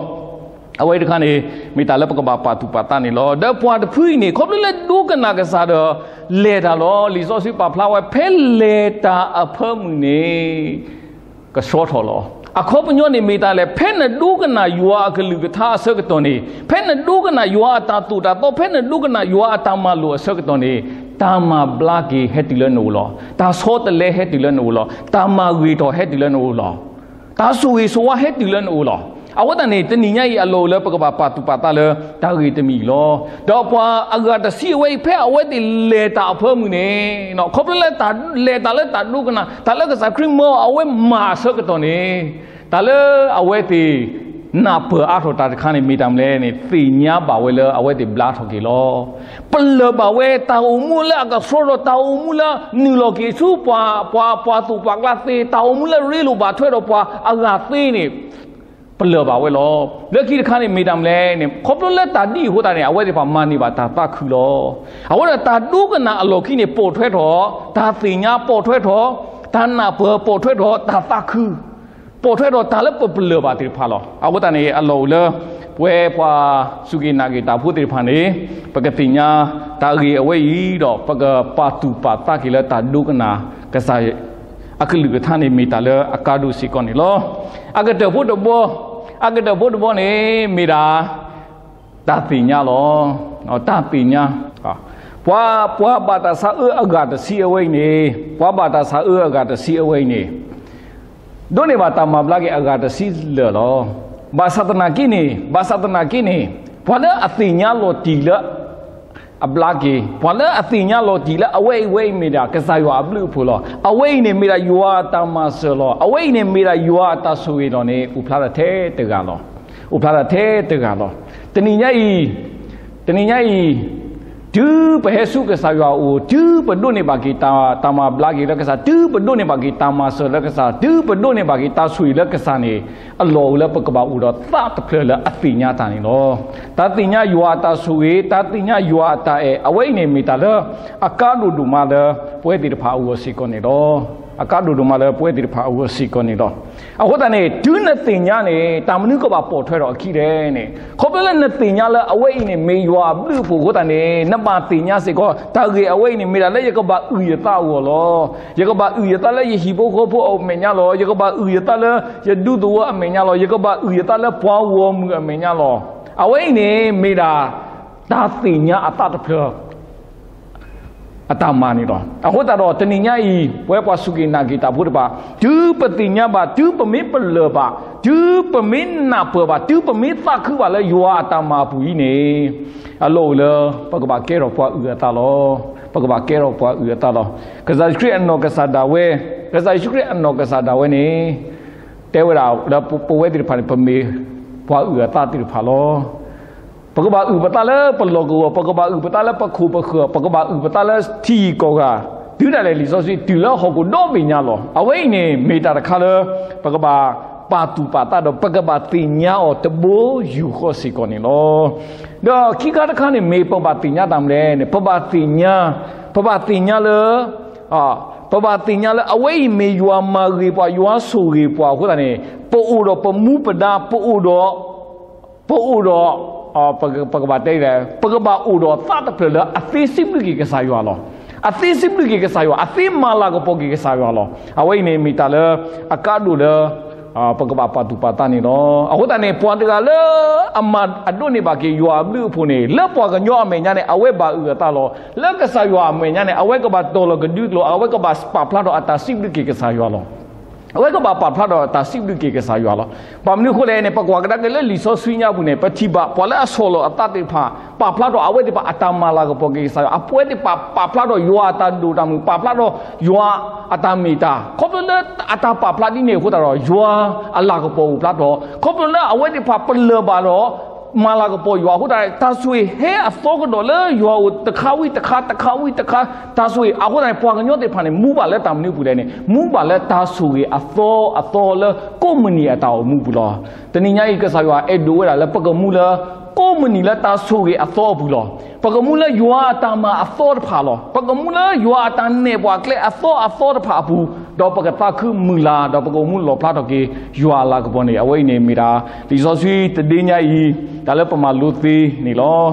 အဝဲတခါန့ၣ် မ့ၢ်တၢ်လၢပကဘၣ်ပာ်သူၣ်ပာ်သးန့ၣ်လီၤ. ဒီးပှၤတဖုအံၤန့ၣ် ခီဖျိလၢဒိကနၣ်ကစၢ်ဒီး လဲၤတၢ်လီၤ. လံာ်စီဆှံပာ်ဖျါဝဲ ဖဲလဲၤတၢ်အဖၢမုၢ်န့ၣ် ကဆှီထီၣ်လီၤ. အခီပညီန့ၣ်မ့ၢ်တၢ်လဲၣ်, ဖဲနဒိကနၣ်ယွၤအကလုၢ်ကထါအဆၢကတီၢ်န့ၣ်, ဖဲနဒိကနၣ်ယွၤအတၢ်သိၣ်တၢ်သီ, ဖဲနဒိကနၣ်ယွၤအတၢ်မၤလိာ်အဆၢကတီၢ်န့ၣ်, တၢ်မၤဘျါက့ၤဟဲတုၤလၢနအိၣ်လီၤ. တၢ်ဆီတလဲဟဲတုၤလၢနအိၣ်လီၤ. တၢ်မၤဂ့ၤထီၣ်ဟဲတုၤလၢနအိၣ်လီၤ. တၢ်ဆိၣ်ဂ့ၤဆိၣ်ဝါဟဲတုၤလၢနအိၣ်လီၤ. အဃိသတးန့ၣ် တနံၤညါအံၤအလီၢ်အိၣ်လၢပကဘၣ်ပာ်သူၣ်ပာ်သးလၢတၢ်ဂ့ၢ်တမံၤအံၤလီၤ. ဒီးပှၤအဂၤတဆံအဝဲအံၤ ဖဲအဝဲသ့ၣ်လဲၤတၢ်အဖၢမုၢ်န့ၣ်, ခီဖျိလၢလဲၤတၢ်လၢတၢ်ဒိကနၣ်, တၢ်လၢကစၢ်ခရံာ်မၢအဝဲမၤအဆၢကတီၢ်န့ၣ်, တၢ်လၢအဝဲသ့ၣ် နၢ်ပၢၢ်အါထီၣ်တၢ်တခါန့ၣ် မ့ၢ်တၢ်မနုၤလဲၣ်န့ၣ် သ့ၣ်ညါဘၣ်ဝဲလၢအဝဲသ့ၣ်ဘျါထီၣ်က့ၤလီၤ. ပလၢၢ်ဘၣ်ဝဲတၢ်အိၣ်မူလၢအကဆှီထီၣ်, တၢ်အိၣ်မူလၢနုာ်လီၤက့ၤဆူပှၤ, ပှၤ, ပှၤသူၣ်ပှၤကျါသ့, တၢ်အိၣ်မူလၢရ့လိာ်ဘၣ်ထွဲဒီးပှၤအဂၤသ့န့ၣ် ပလၢၢ်ဘၣ်ဝဲလီၤ. လၢခံတခါန့ၣ်မ့ၢ်တၢ်မနုၤလဲၣ်န့ၣ် ခီဖျိလၢတၢ်ဒ်အံၤအဃိသတးန့ၣ် အဝဲသ့ၣ်တဖၣ်မၤန့ၢ်ဘၣ်တၢ်သးခုလီၤ. အဃိဒီးတၢ်ဒိကနၣ်အလီၢ်ခံန့ၣ် ပိာ်ထွဲထီၣ် တၢ်သ့ၣ်ညါ, ပိာ်ထွဲထီၣ် တၢ်နၢ်ပၢၢ်, ပိာ်ထွဲထီၣ် တၢ်သးခု ပိာ်ထွဲထီၣ်တၢ်လၢပပလၢၢ်ဘၣ်သ့ၣ်တဖၣ်လီၤ. အဃိသတးန့ၣ် အလီၢ်အိၣ်လၢ ပဝဲပှၤစူၢ်က့ၤနာ်က့ၤတၢ်ဖိသ့ၣ်တဖၣ်န့ၣ် ပကသ့ၣ်ညါတၢ်ဂ့ၢ်အဝဲအံၤဒီး ပကပာ်သူၣ်ပာ်သးက့ၤလၢတၢ်ဒိကနၣ်ကစၢ် အကလုၢ်ကထါန့ၣ် မ့ၢ်တၢ်လၢအကါဒိၣ်စ့ၢ်ကီးန့ၣ်လီၤ. အကတၢၢ်ဖိတဘီ, အကတၢၢ်ဖိတဘီန့ၣ် မ့ၢ်ဒၣ် တၢ်သ့ၣ်ညါလီၤ. တၢ်သ့ၣ်ညါ, ပှၤ, ပှၤဘၣ်တၢ်ဆါအၢအဂၤတဆံအဝဲအံၤန့ၣ်, ပှၤဘၣ်တၢ်ဆါအၢအဂၤတဆံအဝဲအံၤန့ၣ် ဒိးန့ၢ်ဘၣ်တၢ်မၤဘျါက့ၤအဂၤတဆံလၢာ်လီၤ. ဘၣ်ဆၣ်သနာ်က့န့ၣ်, ဘၣ်ဆၣ်သနာ်က့န့ၣ်, ပှၤလၢအသ့ၣ်ညါလီၤတံၢ်လၢ အဘျါက့ၤ, ပှၤလၢအသ့ၣ်ညါလီၤတံၢ်လၢအဝဲအံၤဝဲအံၤမ့ၢ်ဒၣ်ကစၢ်ယွၤအဘျုးအဖှိၣ်လီၤ. အဝဲအံၤန့ၣ်မ့ၢ်ဒၣ်ယွၤအတၢ်မၤစၢၤလီၤ. အဝဲအံၤန့ၣ်မ့ၢ်ဒၣ်ယွၤအတၢ်ဆိၣ်ဂ့ၤလီၤန့ၣ် အိၣ်ဖျါထီၣ်ထဲတဂၤလီၤ. အိၣ်ဖျါထီၣ်ထဲတဂၤလီၤ. တနံၤညါအံၤ, တနံၤညါအံၤ, တုၤပဟဲဆူကစၢ်ယွၤအအိၣ်, တုၤပဒိးန့ၢ်ဘၣ်က့ၤတၢ်, တၢ်မၤဘျါက့ၤလၢကစၢ်, တုၤပဒိးန့ၢ်ဘၣ်က့ၤတၢ်မၤစၢၤလၢကစၢ်, တုၤပဒိးန့ၢ်ဘၣ်က့ၤတၢ်ဆိၣ်ဂ့ၤလၢကစၢ်န့ၣ်, အလီၢ်အိၣ်လၢပကဘၣ်အိၣ်ဒီးသးတဖျၢၣ်လၢအသ့ၣ်ညါတၢ်န့ၣ်လီၤ. တၢ်သ့ၣ်ညါယွၤအတၢ်ဆိၣ်ဂ့ၤ, တၢ်သ့ၣ်ညါယွၤအတၢ်အဲၣ်, အဝဲအံၤန့ၣ်မ့ၢ်တၢ်လၢအကါဒိၣ်ဒိၣ်မးလၢ ပဝဲသ့ၣ်တဖၣ်အဂီၢ်စ့ၢ်ကီးန့ၣ်လီၤ. အကါဒိၣ်ဒိၣ်မးလၢပဝဲသ့ၣ်တဖၣ်အဂီၢ်စ့ၢ်ကီးန့ၣ်လီၤ. အဃိသတးန့ၣ် တုၤနသ့ၣ်ညါန့ၣ် တၢ်မနုၤကဘၣ်ပိာ်ထွဲထီၣ်အခံလဲၣ်န့ၣ်, ခီဖျိလၢနသ့ၣ်ညါလၢအဝဲအံၤန့ၣ်မ့ၢ်ယွၤအဘျုးအဖှိၣ်အဃိသတးန့ၣ် နဘၣ်သ့ၣ်ညါစ့ၢ်ကီး တၢ်ဂ့ၢ်အဝဲအံၤန့ၣ်မ့ၢ်ဒၣ်လၢယကဘၣ်အုၣ်ယသးအဂီၢ်လီၤ. ယကဘၣ်အုၣ်ယသးလၢယဟံၣ်ဖိဃီဖိအမဲာ်ညါလီၤ. ယကဘၣ်အုၣ်ယသးလၢယဒူသဝီအမဲာ်ညါလီၤ. ယကဘၣ်အုၣ်ယသးလၢပှၤဂီၢ်မုၢ်အမဲာ်ညါလီၤ. အဝဲအံၤန့ၣ်မ့ၢ်ဒၣ် တၢ်သ့ၣ်ညါအသးတဖျၢၣ် အတၢ်မၤန့ၣ်လီၤ. အဃိသတးဒီးတနံၤညါအံၤ ပဝဲပှၤစူၢ်က့ၤနာ်က့ၤတၢ်ဖိတဖၣ် တုၤပသ့ၣ်ညါဘၣ်, တုၤပမ့ၢ်ပလၢၢ်ဘၣ်, တုၤပမ့ၢ်နၢ်ပၢၢ်ဘၣ်, တုၤပမ့ၢ်သးခုဘၣ်လၢယွၤအတၢ်မၤအပူၤအံၤန့ၣ်, အလီၢ်အိၣ်လၢပကဘၣ်ကဲထီၣ်ပှၤအုၣ်အသးလီၤ. ပကဘၣ်ကဲထီၣ်ပှၤအုၣ်အသးလီၤ. ကစၢ်ယ့ၣ်ၡူးခရံာ်အနီၢ်ကစၢ်ဒၣ်ဝဲ, ကစၢ်ယ့ၣ်ၡူးခရံာ်အနီၢ်ကစၢ်ဒၣ်ဝဲန့ၣ် တဲဝဲဒၣ်လၢပဝဲသ့ၣ်တဖၣ်န့ၣ် ပမ့ၢ်ပှၤအုၣ်အသးသ့ၣ်တဖၣ်လီၤ. ပကဘၣ်အုၣ်ပသးလၢပလီၢ်ကဝီၤ, ပကဘၣ်အုၣ်ပသးလၢပခိၣ်ပဃၢၤ, ပကဘၣ်အုၣ်ပသးလၢထံဂုၤကီၢ်ဂၤ, တုၤဒၣ်လဲာ်လံာ်စီဆှံ တုၤလၢဟီၣ်ခိၣ်ဒီဘ့ၣ်ညါလီၤ. အဝဲအံၤန့ၣ် မ့ၢ်တၢ်တခါလၢ ပကဘၣ်ပာ်သူၣ်ပာ်သးဒီး ပကဘၣ်သ့ၣ်ညါအီၤတဘိယူၢ်ဃီစ့ၢ်ကီးန့ၣ်လီၤ. ဒီးခံခါတခါန့ၣ် မ့ၢ်ပဘၣ်သ့ၣ်ညါတၢ်မနုၤလဲၣ်န့ၣ် ပဘၣ်သ့ၣ်ညါ, ပဘၣ်သ့ၣ်ညါလၢ ပဘၣ်သ့ၣ်ညါလၢအဝဲအံၤမ့ၢ်ယွၤမၤဂ့ၤပှၤ, ယွၤဆိၣ်ဂ့ၤပှၤအဃိသတးန့ၣ် ပအိၣ်ဒီးပမူပဒါ, ပအိၣ်ဒီး, ပအိၣ်ဒီး, ပကဘၣ်တဲလဲၣ်, ပကဘၣ်အိၣ်ဒီးသးတဖျၢၣ်လၢအသ့စံးဘျုးက့ၤကစၢ်ယွၤလီၤ. အသ့စံးဘျုးက့ၤကစၢ်ယွၤ, အသ့မၤလၤကပီၤက့ၤကစၢ်ယွၤလီၤ. အဝဲအံၤန့ၣ်မ့ၢ်တၢ်လၢအကါဒိၣ်လၢ ပကဘၣ်ပာ်သူၣ်ပာ်သးန့ၣ်လီၤ. အဃိသတးန့ၣ် ပှၤတဂၤလၢအမၤအဒိးန့ၢ်ဘၣ်က့ၤယွၤအဘျုးအဖှိၣ်န့ၣ် လၢပှၤကညီအမဲာ်ညါန့ၣ် အဝဲဘၣ်အုၣ်အသးလီၤ. လၢကစၢ်ယွၤအမဲာ်ညါန့ၣ် အဝဲကဘၣ်တီၤလီၤကဒုကျိာ်, အဝဲကဘၣ်ပာ်ဖျါထီၣ်အတၢ်စံးဘျုးက့ၤကစၢ်ယွၤလီၤ. အဝဲကဘၣ်ပာ်ဖျါထီၣ်အတၢ်စံးဘျုးက့ၤကစၢ်ယွၤလီၤ. ဘၣ်မနုၤအဃိလဲၣ်န့ၣ် ပကွၢ်ကဒါက့ၤလၢလံာ်စီဆှံညါပူၤန့ၣ် ပထံၣ်ဘၣ်ပှၤလၢအဆီၣ်လီၤအသးသ့ၣ်တဖၣ် ပာ်ဖျါထီၣ်အဝဲသ့ၣ်တဖၣ်အတၢ်မၤလၤကပီၤက့ၤကစၢ်ယွၤ, အဝဲသ့ၣ်တဖၣ်ပာ်ဖျါထီၣ်ယွၤအတၢ်ဒိၣ်တၢ်မုၢ်, ပာ်ဖျါထီၣ်ယွၤအတၢ်မ့ၢ်တၢ်, ခီဖျိလၢအတၢ်ပာ်ဖျါဒ်န့ၣ်အဃိသတးဒီး ယွၤအလၤကပီၤအိၣ်ဖျါထီၣ်, ခီဖျိလၢအဝဲသ့ၣ်တဖၣ်ပလၢၢ်ဘၣ်ဒီး မၤလၤကပီၤယွၤအဃိသတး တၢ်ဆိၣ်ဂ့ၤဟဲအသီကဒီးလၢယွၤအအိၣ်တခါဝံၤတခါ, တခါဝံၤတခါ, တၢ်ဆိၣ်ဂ့ၤအဃိသတးန့ၣ် ပှၤကညီသ့ၣ်တဖၣ်န့ၣ် မူဘၣ်လၢတၢ်မနုၤအပူၤလဲၣ်န့ၣ် မူဘၣ်လၢတၢ်ဆိၣ်ဂ့ၤအသီအသီလၢကိးမုၢ်နံၤအတၢ်အိၣ်မူပူၤလီၤ. တနံၤညါအံၤ ကစၢ်ယွၤအဲၣ်ဒိးဝဲဒၣ်လၢပကမူလၢ ကိးမုၢ်နံၤလၢတၢ်ဆိၣ်ဂ့ၤအသီအပူၤလီၤ. ပကမူလၢယွၤအတၢ်မၤအသီတဖၣ်လီၤ. ပကမူလၢယွၤအတၢ်နဲၣ်ပှၤကျဲအသီအသီတဖၣ်အပူၤ, ဒီးပကသးခုမုၢ်လၢ်, ဒီးပကအိၣ်မူလီၣ်ဖျါထီၣ်က့ၤ ယွၤအလၤကပီၤန့ၣ် အဝဲအံၤန့ၣ်မ့ၢ်ဒၣ် လံာ်စီဆှံတဒ့ညါအံၤ တၢ်လၢပမၤလိသ့န့ၣ်လီၤ.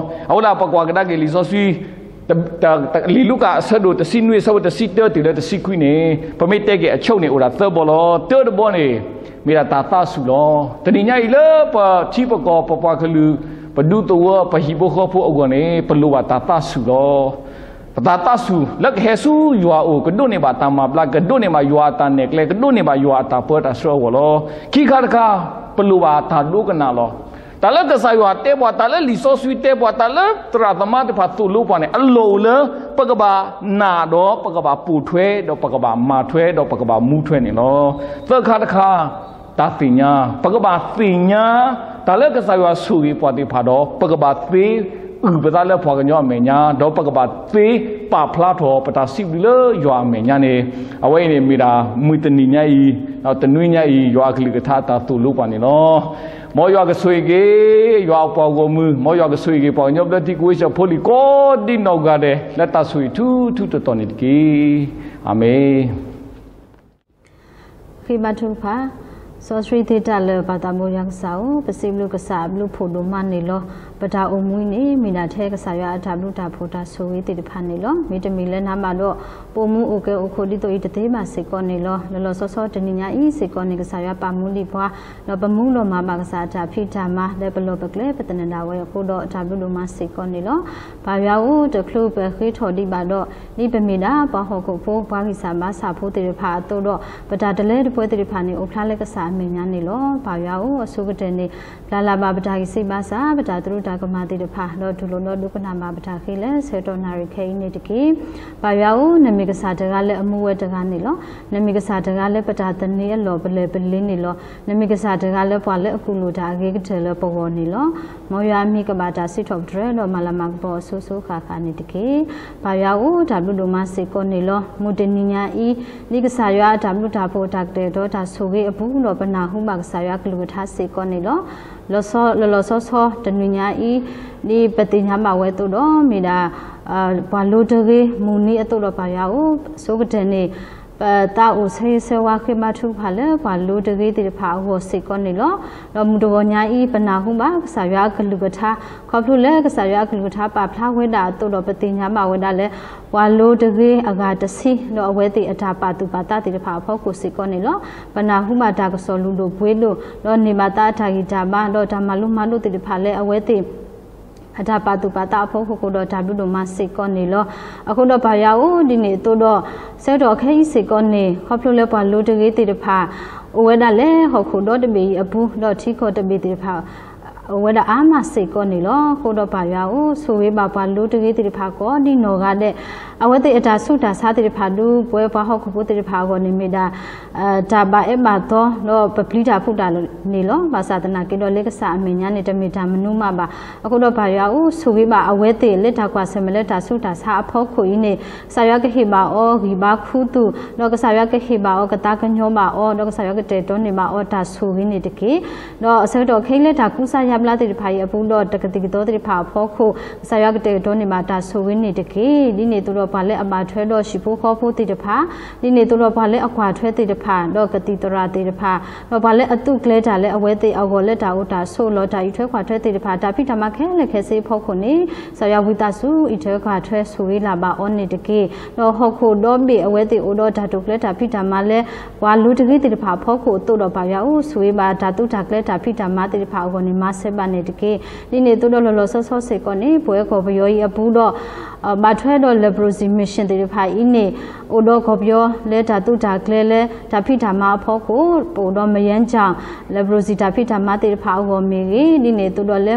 အဃိဒၣ် ပကွၢ်ကဒါက့ၤလံာ်စီဆှံ လံာ်လူၤကၣ်အဆၢဒိၣ်တဆံနွံ အဆၢဖိတဆံတၢတုၤလၢတဆံခွံန့ၣ် ပမ့ၢ်တဲက့ၤအဆိန့ၣ် အိၣ်ဒၣ်သၢဘီလီၤ. တၢတဘီန့ၣ် မ့ၢ်ဒၣ်တၢ်သးဆူၣ်လီၤ. တနံၤညါအံၤလၢပထံပကီၢ် ပပှၤကလုာ် ပဒူသဝီ ပဟံၣ်ဖိဃီဖိအဂီၢ်န့ၣ် ပလိၣ်ဘၣ်တၢ်သးဆူၣ်လီၤ. ပတၢ်သးဆူၣ်လၢကဟဲဆူယွၤအအိၣ် ကဒိးန့ၢ်ဘၣ်တၢ်မၤဘျါ, ကဒိးန့ၢ်ဘၣ်ယွၤအတၢ်နဲၣ်ကျဲ, ကဒိးန့ၢ်ဘၣ်ယွၤအတၢ်ပၢတၢ်ဆှၢအဂီၢ်လီၤ. ခံခါတခါ ပလိၣ်ဘၣ်တၢ်ဒိကနၣ်လီၤ. တၢ်လၢကစၢ်ယွၤတဲပှၤ, တၢ်လၢလံာ်စီဆှံတဲပှၤ, တၢ်လၢသရၣ်သမါသ့ၣ်တဖၣ်သိၣ်လိပှၤန့ၣ် အလီၢ်အိၣ်လၢ ပကဘၣ်နာ်ဒီး ပကဘၣ်ပိာ်ထွဲ ဒီးပကဘၣ်မၤထွဲ ဒီးပကဘၣ်မူထွဲန့ၣ်လီၤ. သၢခါတခါ တၢ်သ့ၣ်ညါ, ပကဘၣ်သ့ၣ်ညါ တၢ်လၢကစၢ်ယွၤဆိၣ်ဂ့ၤပှၤသ့ၣ်တဖၣ်ဒီး ပကဘၣ်သ့အုၣ်ပသးလၢပှၤကညီအမဲာ်ညါ, ဒီးပကဘၣ်သ့ပာ်ဖျါထီၣ်ပတၢ်စံးဘျုးလၢယွၤအမဲာ်ညါန့ၣ် အဝဲအံၤန့ၣ်မ့ၢ်ဒၣ် မုၢ်တနံၤညါအံၤ, တနွံညါအံၤ ယွၤအကလုၢ်ကထါအတၢ်သိၣ်လိပှၤန့ၣ်လီၤ. မ်ယွၤကဆိၣ်ဂ့ၤက့ၤ ယွၤအပှၤဂီၢ်မုၢ်, မ်ယွၤကဆိၣ်ဂ့ၤက့ၤ ပှၤကညီဘျၢထံကဝ့ၢ်စၢဖီလံၤကိးဒ်နီၢ်ဂၤဒဲး လၢတၢ်ဆိၣ်ဂ့ၤထူထူတီတီန့ၣ်တက့ၢ်. အၤမ့ၣ်. ဃ့ဘါထုကဖၣ်, စီဆှံသ့တၢ်လၢာ်ပၢ်သးဘိယွၤကစၢ်ဧၢ, ပစံးဘျုးကစၢ်အဘျုးဖှိၣ်ဒိၣ်မးန့ၣ်လီၤ. ပတၢ်အိၣ်မူအံၤန့ၣ် မ့ၢ်ဒၣ်ထဲကစၢ်ယွၤအတၢ်ဘျုးတၢ်ဖှိၣ်တၢ်ဆိၣ်ဂ့ၤသ့ၣ်တဖၣ်န့ၣ်လီၤ. မ့တမ့ၢ်လၢနၤဘၣ်ဒီး ပအိၣ်မူအိၣ်ကဲအိၣ်ခိးဒ်သိးအံၤတသ့ဘၣ်စ့ၢ်ကီးန့ၣ်လီၤ. လီၤလီၤဆီဆီတနံၤညါအံၤစ့ၢ်ကီးန့ၣ် ကစၢ်ယွၤပာ်မူဒံးပှၤ ဒီးပမူဒီးမၤဘၣ်ကစၢ်အတၢ်ဖံးတၢ်မၤ လၢပလီၢ်ပကျဲပသနၢၣ်ဒၣ်ဝဲအဃိဒီး တၢ်ဘျုးဒိၣ်မးစ့ၢ်ကီးန့ၣ်လီၤ. ပၢ်ယွၤဧၢ, တချုးပဃ့ထီၣ်ဒံးဘၣ်ဒီး ဒ်ပမ့ၢ်ဒၣ်ပှၤဟီၣ်ခိၣ်ဖိ ပှၤဂံၢ်စၢ်ဘါစၢ်ဖိသ့ၣ်တဖၣ်အသိးဒီး ပတၢ်တလၢတပှဲၤသ့ၣ်တဖၣ်န့ၣ် အိၣ်ဖျါလၢကစၢ်အမဲာ်ညါန့ၣ်လီၤ. ပၢ်ယွၤဧၢ, အဆိကတၢၢ်န့ၣ် ပျၢ်လၢ်ဘၣ်ပတၢ်ဂံၢ်စၢ်ဘါစၢ်, ပတၢ်သရူးတၢ်ကမၣ်သ့ၣ်တဖၣ်, ဒီးတူၢ်လိာ်ဒီးဒိကနၣ်ဘၣ်ပတၢ်ဃ့လၢဆၢကတီၢ်နၣ်ရံၣ်ခဲအံၤန့ၣ်တက့ၢ်. ပၢ်ယွၤဧၢ, နမ့ၢ်ကစၢ်တဂၤလၢအမူဝဲတဂၤန့ၣ်လီၤ. နမ့ၢ်ကစၢ်တဂၤလၢပတၢ်သန့ၤအလီၢ်ပလဲၢ်ပလဲၢ်န့ၣ်လီၤ. နမ့ၢ်ကစၢ်တဂၤလၢပှၤလၢအကူၣ်လိာ်တၢ်အဂ့ၤကတၢၢ်လၢပဂီၢ်န့ၣ်လီၤ. မ်ယွၤအမံၤကဘၣ်တၢ်စံးထီၣ်ပတြၢၤ ဒီးမၤလၤမၤကပီၤအစိၤစိၤဃၣ်ဃၣ်န့ၣ်တက့ၢ်. ပၢ်ယွၤဧၢ, တၢ်ဘျုးဒိၣ်မးစ့ၢ်ကီးန့ၣ်လီၤ. မုၢ်တနံၤညါအံၤ ဒ်ကစၢ်ယွၤအတၢ်ဘျုးတၢ်ဖှိၣ်တၢ်ကတဲာ်ကတီၤတၢ်ဆိၣ်ဂ့ၤအပူၤဒီး ပနၢ်ဟူဘၣ်ကစၢ်ယွၤကလုၢ်ကထါစ့ၢ်ကီးန့ၣ်လီၤ. လီၤလီၤဆီဆီတနံၤညါအံၤ ဒ်ပသ့ၣ်ညါဘၣ်ဝဲအသိးဒီး မ့ၢ်ဒၣ် ပှၤလိၤတဂ့ၤမုၢ်နံၤအသိးဒီး ပၢ်ယွၤဧၢ, အဆိကတၢၢ်န့ၣ် ပသးအိၣ်ဆၢဂ့ၤဆၢဝါဃ့ဘါထုကဖၣ်လၢ ပှၤလိၤတဂ့ၤသ့ၣ်တဖၣ်အဂီၢ်စ့ၢ်ကီးန့ၣ်လီၤ. ဒီးမုၢ်တဂီၤညါအံၤ ပနၢ်ဟူဘၣ်ကစၢ်ယွၤအကလုၢ်ကထါ, ခီဖျိလၢကစၢ်ယွၤအကလုၢ်ကထါပာ်ဖျါဝဲဒၣ်အသိးဒီး ပသ့ၣ်ညါဘၣ်ဝဲဒၣ်လၢ ပှၤလိၤတဂ့ၤအဂၤတဆံ ဒီးအဝဲသ့ၣ်အတၢ်ပာ်သူၣ်ပာ်သးသ့ၣ်တဖၣ်အဖီခိၣ်စ့ၢ်ကီးန့ၣ်လီၤ. ပနၢ်ဟူဘၣ်တၢ်ကစီၣ်လုၢ်ဒိၣ်ပှ့ၤဒိၣ် ဒီးန့ၢ်ဘၣ်သးအတၢ်ဂံၢ်တၢ်ဘါ ဒီးတၢ်မၤလိမၤဒိးသ့ၣ်တဖၣ်လၢအဝဲသ့ၣ် အတၢ်ပာ်သူၣ်ပာ်သးအဖီခိၣ်ဃိဒီး တၢ်ဘျုးဒိၣ်မးစ့ၢ်ကီးန့ၣ်လီၤ. အဃိဒီးပၢ်ယွၤဧၢ, ဒ်န့ၣ်အသိးဒီး ဆၢကတီၢ်ခဲအံၤစ့ၢ်ကီးန့ၣ် ခီဖျိလၢပှၤလိၤတဂ့ၤသ့ၣ်တဖၣ် အိၣ်ဝဲဒၣ်လၢဟီၣ်ခိၣ်ဒီတဘ့ၣ်အံၤအပူၤ ဒီးထံကီၢ်တဘ့ၣ်သ့ၣ်တဖၣ် အိၣ်ဝဲဒၣ်အါမးစ့ၢ်ကီးန့ၣ်လီၤ. အဃိဒီးပၢ်ယွၤဧၢ, ဆိၣ်ဂ့ၤဘၣ်ပှၤလိၤတဂ့ၤသ့ၣ်တဖၣ်ကိးဒ်နီၢ်ဂၤဒဲး, အဝဲသ့ၣ်အတၢ်ဆူးတၢ်ဆါသ့ၣ်တဖၣ် ဒ်ပဝဲပှၤဟီၣ်ခိၣ်ဖိသ့ၣ်တဖၣ်အဂီၢ်န့ၣ် မ့ၢ်ဒၣ် တၢ်ဘၣ်အၢဘၣ်သီ ဒီးပပျံၤတၢ်ဖုးတၢ်န့ၣ်လီၤ. ဘၣ်ဆၣ်သနာ်က့ဒီး လၢကစၢ်အမဲာ်ညါန့ၣ် တမ့ၢ်တၢ်မနုၤမးဘၣ်. အဃိဒီးပၢ်ယွၤဧၢ, ဆိၣ်ဂ့ၤဘၣ်အဝဲသ့ၣ်လၢတၢ်ကွၢ်ဆၢၣ်မဲာ်လၢတၢ်ဆူးတၢ်ဆါအဖီခိၣ်အံၤန့ၣ် ကစၢ်ယွၤကဟ့ၣ်ဘၣ်အီၤဂံၢ်ဘါခူသူၣ်, ဒီးကစၢ်ယွၤကဟ့ၣ်ဘၣ်အီၤကသးကညီၤဘၣ်အီၤ, ဒီးကစၢ်ယွၤကတဲာ်ကတီၤန့ၢ်ဘၣ်အီၤတၢ်ဆိၣ်ဂ့ၤန့ၣ်တက့ၢ်. ဒီးအဆၢကတီၢ်ခဲအံၤလၢတၢ်ကူစါယါဘျါသ့ၣ်တဖၣ်အံၤအပူၤ ဒီးတကသံၣ်ကသီသ့ၣ်တဖၣ်အဖီခိၣ် ကစၢ်ယွၤကတဲာ်ကတီၤန့ၢ်ဘၣ်တၢ်ဆိၣ်ဂ့ၤန့ၣ်တက့ၢ်. ဒ်န့ၣ်အသိးဒီးပှၤလၢအဘၣ်ထွဲဒီးဟံၣ်ဖိဃီဖိသ့ၣ်တဖၣ်, ဒ်န့ၣ်အသိးဒီးပှၤလၢအကွၢ်ထွဲသ့ၣ်တဖၣ်, ဒီးကသံၣ်သရၣ်သ့ၣ်တဖၣ်, ဒီးပှၤလၢအသုးကျဲၤတၢ်လၢအဝဲသ့ၣ်အဂီၢ်လၢတၢ်အိၣ်တၢ်ဆိးလီၤ တၢ်အံးထွဲကွၢ်ထွဲသ့ၣ်တဖၣ်, တၢ်ဖံးတၢ်မၤခဲလၢာ်ခဲဆ့အဖီခိၣ်န့ၣ် ကစၢ်ယွၤဝံသးစူၤအံးထွဲကွၢ်ထွဲဆိၣ်ဂ့ၤလၢ်ဘၣ်အီၤန့ၣ်တက့ၢ်. ဒီးဟီၣ်ခိၣ်ဒီဘ့ၣ်အဝဲသ့ၣ်အိၣ်ဒီးတၢ်တိာ်ကျဲၤတၢ်ဖံးတၢ်မၤလၢ ပှၤလိၤတဂ့ၤသ့ၣ်တဖၣ်အဖီခိၣ်အသိးဒီးပၢ်ယွၤဧၢ, ဆိၣ်ဂ့ၤဘၣ်တၢ်သုးတၢ်ကျဲၤတၢ်ဖံးတၢ်မၤသ့ၣ်တဖၣ်အဂီၢ်န့ၣ် မၤစၢၤဘၣ်န့ၣ်တက့ၢ်. ဒ်န့ၣ်အသိးဒီးလီၤလီၤဆီဆီစ့ၢ်ကီးန့ၣ် ပဝဲကီၢ်ပယီၤအံၤအပူၤဒီး ဘၣ်ထွဲဒီး Leprosy Mission သ့ၣ်တဖၣ်အံၤန့ၣ် အိၣ်ဒီးကီၢ်ပယီၤလၢတၢ်သုးတၢ်ကျဲၤလၢတၢ်ဖံးတၢ်မၤအဖီခိၣ်, ပအိၣ်ဒီး Mayanjam Leprosy တၢ်ဖံးတၢ်မၤသ့ၣ်တဖၣ်အဂီၢ်မ့ၢ်ဂ့ၤ, ဒ်န့ၣ်အသိးဒီးလၢ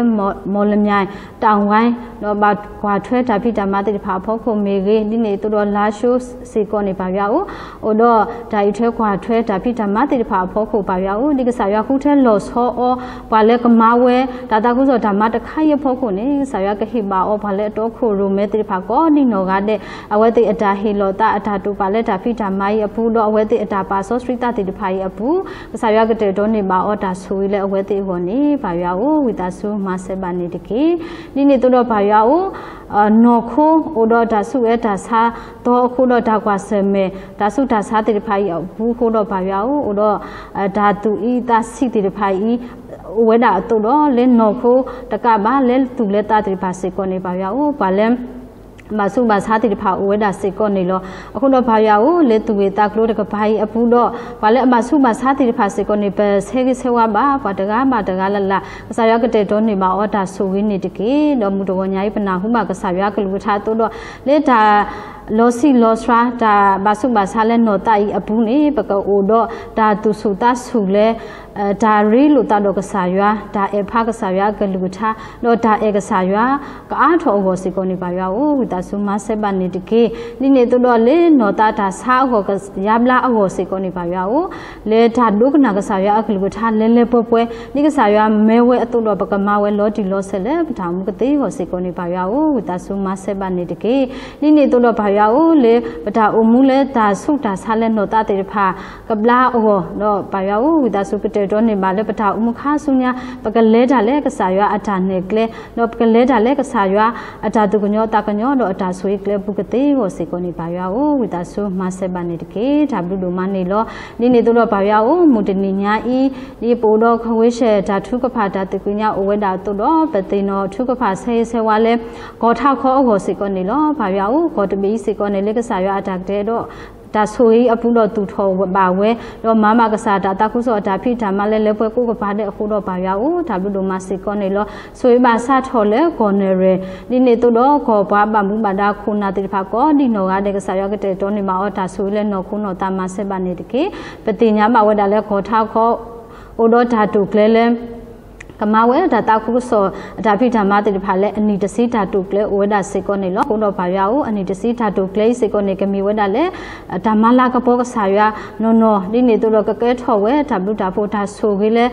မော်လမြိုင် တၢ်ဝဲ ဒီးဘၣ်ကွၢ်ထွဲတၢ်ဖံးတၢ်မၤသ့ၣ်တဖၣ်အဖီခိၣ်မ့ၢ်ဂ့ၤ, ဒ်န့ၣ်အသိးဒီး လါၡိ စ့ၢ်ကီးန့ၣ် ပၢ်ယွၤဧၢ, အိၣ်ဒီးတၢ်အံးထွဲကွၢ်ထွဲတၢ်ဖံးတၢ်မၤသ့ၣ်တဖၣ်အဖီခိၣ် ပၢ်ယွၤဧၢ, ဒ်ကစၢ်ယွၤဃုထၢလီၤဆီအီၤ ပှၤလၢကမၤဝဲ တၢ်သးခုကစီၣ်တၢ်မၤတခါအံၤအဖီခိၣ်န့ၣ် ကစၢ်ယွၤကဟ့ၣ်ဘၣ်အီၤ ပှၤလၢအတီခိၣ်ရိၣ်မဲသ့ၣ်တဖၣ်ကိးဒ်နီၢ်ဂၤဒဲး, အဝဲသ့ၣ်အတၢ်ဟ့ၣ်လီၤသးအတၢ်တိာ်ပာ်လၢတၢ်ဖံးတၢ်မၤအံၤအပူၤ, ဒီးအဝဲသ့ၣ်အတၢ်ပာ်စီဆှံသးသ့ၣ်တဖၣ်အံၤအပူၤ, ကစၢ်ယွၤကတဲာ်ကတီၤန့ၢ်ဘၣ်အီၤတၢ်ဆိၣ်ဂ့ၤလၢအဝဲသ့ၣ်အဂီၢ်န့ၣ် ပၢ်ယွၤဧၢ, ဝံသးစူၤမၤစၢၤဘၣ်န့ၣ်တက့ၢ်. ဒ်န့ၣ်အသိးဒီးပၢ်ယွၤဧၢ, နီၢ်ခိအိၣ်ဒီးတၢ်ဆူးဝဲတၢ်ဆါသီအဃိဒီး တၢ်ကွၢ်ဆၢၣ်မဲာ် တၢ်ဆူးတၢ်ဆါသ့ၣ်တဖၣ်အံၤအပူၤအဃိဒီး ပၢ်ယွၤဧၢ, အိၣ်ဒီး တၢ်သူၣ်အံသးဆံးသ့ၣ်တဖၣ်အံၤ အိၣ်ဝဲဒၣ်အသိးဒီး လၢနီၢ်ခိတကးဘၣ် လၢသူၣ်လၢသးသ့ၣ်တဖၣ်စ့ၢ်ကီးန့ၣ် ပၢ်ယွၤဧၢ, ပှၤလၢ ဘၣ်ဆူးဘၣ်ဆါသ့ၣ်တဖၣ်အိၣ်ဝဲဒၣ်စ့ၢ်ကီးန့ၣ်လီၤ. အဃိဒီးပၢ်ယွၤဧၢ, လၢသူၣ်ဂ့ၢ်သးကျိၤတကပၤအံၤအပူၤဒီး ပှၤလၢအဘၣ်ဆူးဘၣ်ဆါသ့ၣ်တဖၣ်စ့ၢ်ကီးန့ၣ် ပဆၢဂ့ၤဆၢဝါဘၣ် ပှၤတဂၤဘၣ်တဂၤလၢ်လၢ်, ကစၢ်ယွၤကတဲာ်ကတီၤန့ၢ်ဘၣ်အီၤတၢ်ဆိၣ်ဂ့ၤန့ၣ်တက့ၢ်. ဒီးမုၢ်တဂီၤညါအံၤ ပနၢ်ဟူဘၣ်ကစၢ်ယွၤကလုၢ်ကထါအသိးဒီး လၢတၢ် လီၤဆံးလီၤစှၤ တၢ်ဘၣ်ဆူးဘၣ်ဆါလၢနီၢ်သးအံၤအပူၤန့ၣ် ပကအိၣ်ဒီးတၢ်သူၣ်ဆူၣ်သးဆူၣ်လၢ တၢ်ရ့လိာ်သးဒီးကစၢ်ယွၤ, တၢ်အဲၣ်ဖးကစၢ်ယွၤအကလုၢ်ကထါ, ဒီးတၢ်အဲၣ်ကစၢ်ယွၤ ကအါထီၣ်အဂီၢ်စ့ၢ်ကီးန့ၣ် ပၢ်ယွၤဧၢ, ဝံသးစူၤမၤစၢၤဘၣ်န့ၣ်တက့ၢ်. ဒ်န့ၣ်အသိးဒီးလၢနီၢ်သးတၢ်ဆါအဂီၢ် ကယါဘျါအဂီၢ်စ့ၢ်ကီးန့ၣ် ပၢ်ယွၤဧၢ, လၢတၢ်ဒိကနၣ်ကစၢ်ယွၤအကလုၢ်ကထါလၢလၢပှဲၤပှဲၤ ဒ်ကစၢ်ယွၤမၢဝဲအသိးဒီး ပကမၤဝဲလီၤတံၢ်လီၤဆဲးလၢပတၢ်အိၣ်မူကသ့အဂီၢ်စ့ၢ်ကီးန့ၣ် ပၢ်ယွၤဧၢ, ဝံသးစူၤမၤစၢၤဘၣ်န့ၣ်တက့ၢ်. ဒ်န့ၣ်အသိးဒီးပၢ်ယွၤ အိၣ်လၢပတၢ်အိၣ်မူလၢတၢ်ဆူးတၢ်ဆါလၢနီၢ်သးသ့ၣ်တဖၣ် ကဘျါအဂီၢ် ဒီးပၢ်ယွၤအိၣ် ဝံသးစူၤကတဲာ်ကတီၤန့ၢ်ဘၣ်လၢပတၢ်အိၣ်မူခါဆူညါ ပကလဲၤတၢ်လၢကစၢ်ယွၤအတၢ်နဲၣ်ကျဲ ဒီးပကလဲၤတၢ်လၢကစၢ်ယွၤအတၢ်သူၣ်ကညီၤသးကညီၤ ဒီးအတၢ်ဆိၣ်ဂ့ၤကျဲအပူၤကသ့အဂီၢ်စ့ၢ်ကီးန့ၣ် ပၢ်ယွၤအိၣ် ဝံသးစူၤမၤစၢၤဘၣ်န့ၣ်တက့ၢ်. တၢ်ဘျုးဒိၣ်မးန့ၣ်လီၤ. ဒ်န့ၣ်အသိးဒီးပၢ်ယွၤအိၣ် မုၢ်တနံၤညါအံၤ ဒ်ပအိၣ်ဒီးခဝ့ၡဲၣ်တၢ်ထုကဖၣ်တၢ်သးကွံညါအိၣ်ဝဲဒၣ်အသိးဒီး ပသ့ၣ်နီၣ်ထုကဖၣ်ဆၢဂ့ၤဆၢဝါလၢ ကီၢ်ထးခီအဂီၢ်စ့ၢ်ကီးန့ၣ်လီၤ. ပၢ်ယွၤအိၣ် ကီၢ်တဘ့ၣ်အံၤစ့ၢ်ကီးန့ၣ် လၢကစၢ်ယွၤအတၢ်ကတဲာ်ဒီး တၢ်ဆိၣ်ဂ့ၤအပူၤဒီးသူၣ်ထီၣ်ဘၣ်ဝဲ ဒီးမၤဘၣ်ကစၢ်တၢ်သးခုကစီၣ်အတၢ်ဖံးတၢ်မၤလၢလၢပှဲၤကိးကပၤဒဲးအဃိဒီးပၢ်ယွၤအိၣ် တၢ်ဘျုးဒိၣ်မးစ့ၢ်ကီးန့ၣ်လီၤ. ဆိၣ်ဂ့ၤဘၣ်စးထီၣ်လၢကီၢ်နဲၣ်ရွဲၣ် ဒ်န့ၣ်အသိးဒီးကီၢ်ပှၤဘၣ်မူဘၣ်ဒါခိၣ်နၢ်သ့ၣ်တဖၣ်ကိးဒံနီၢ်ဂၤဒဲး ကစၢ်ယွၤကတဲာ်ကတီၤန့ၢ်ဘၣ်အီၤ တၢ်ဆိၣ်ဂ့ၤလၢနီၢ်ခိနီၢ်သးမၤစၢၤဘၣ်န့ၣ်တက့ၢ်. ပသ့ၣ်ညါဘၣ်ဝဲဒၣ်လၢကီၢ်ထးခီ အိၣ်ဒီးတၢ်တိာ်ကျဲၤလၢ ကမၤဝဲတၢ်သးခုကစီၣ်အတၢ်ဖံးတၢ်မၤသ့ၣ်တဖၣ်လၢအနံၣ်တဆံတၢ်တိာ်ကျဲၤအိၣ်ဝဲဒၣ်စ့ၢ်ကီးန့ၣ်လီၤ. အဃိဒီးပၢ်ယွၤအိၣ် အနံၣ်တဆံတၢ်တိာ်ကျဲၤအံၤစ့ၢ်ကီးန့ၣ် ကမ့ၢ်ဝဲဒၣ်လၢ တၢ်မၤလၤကပီၤကစၢ်ယွၤနီၢ်နီၢ် ဒ်န့ၣ်အသိးဒီးကကဲထီၣ်ဝဲတၢ်ဘျုးတၢ်ဖှိၣ်တၢ်ဆိၣ်ဂ့ၤလၢ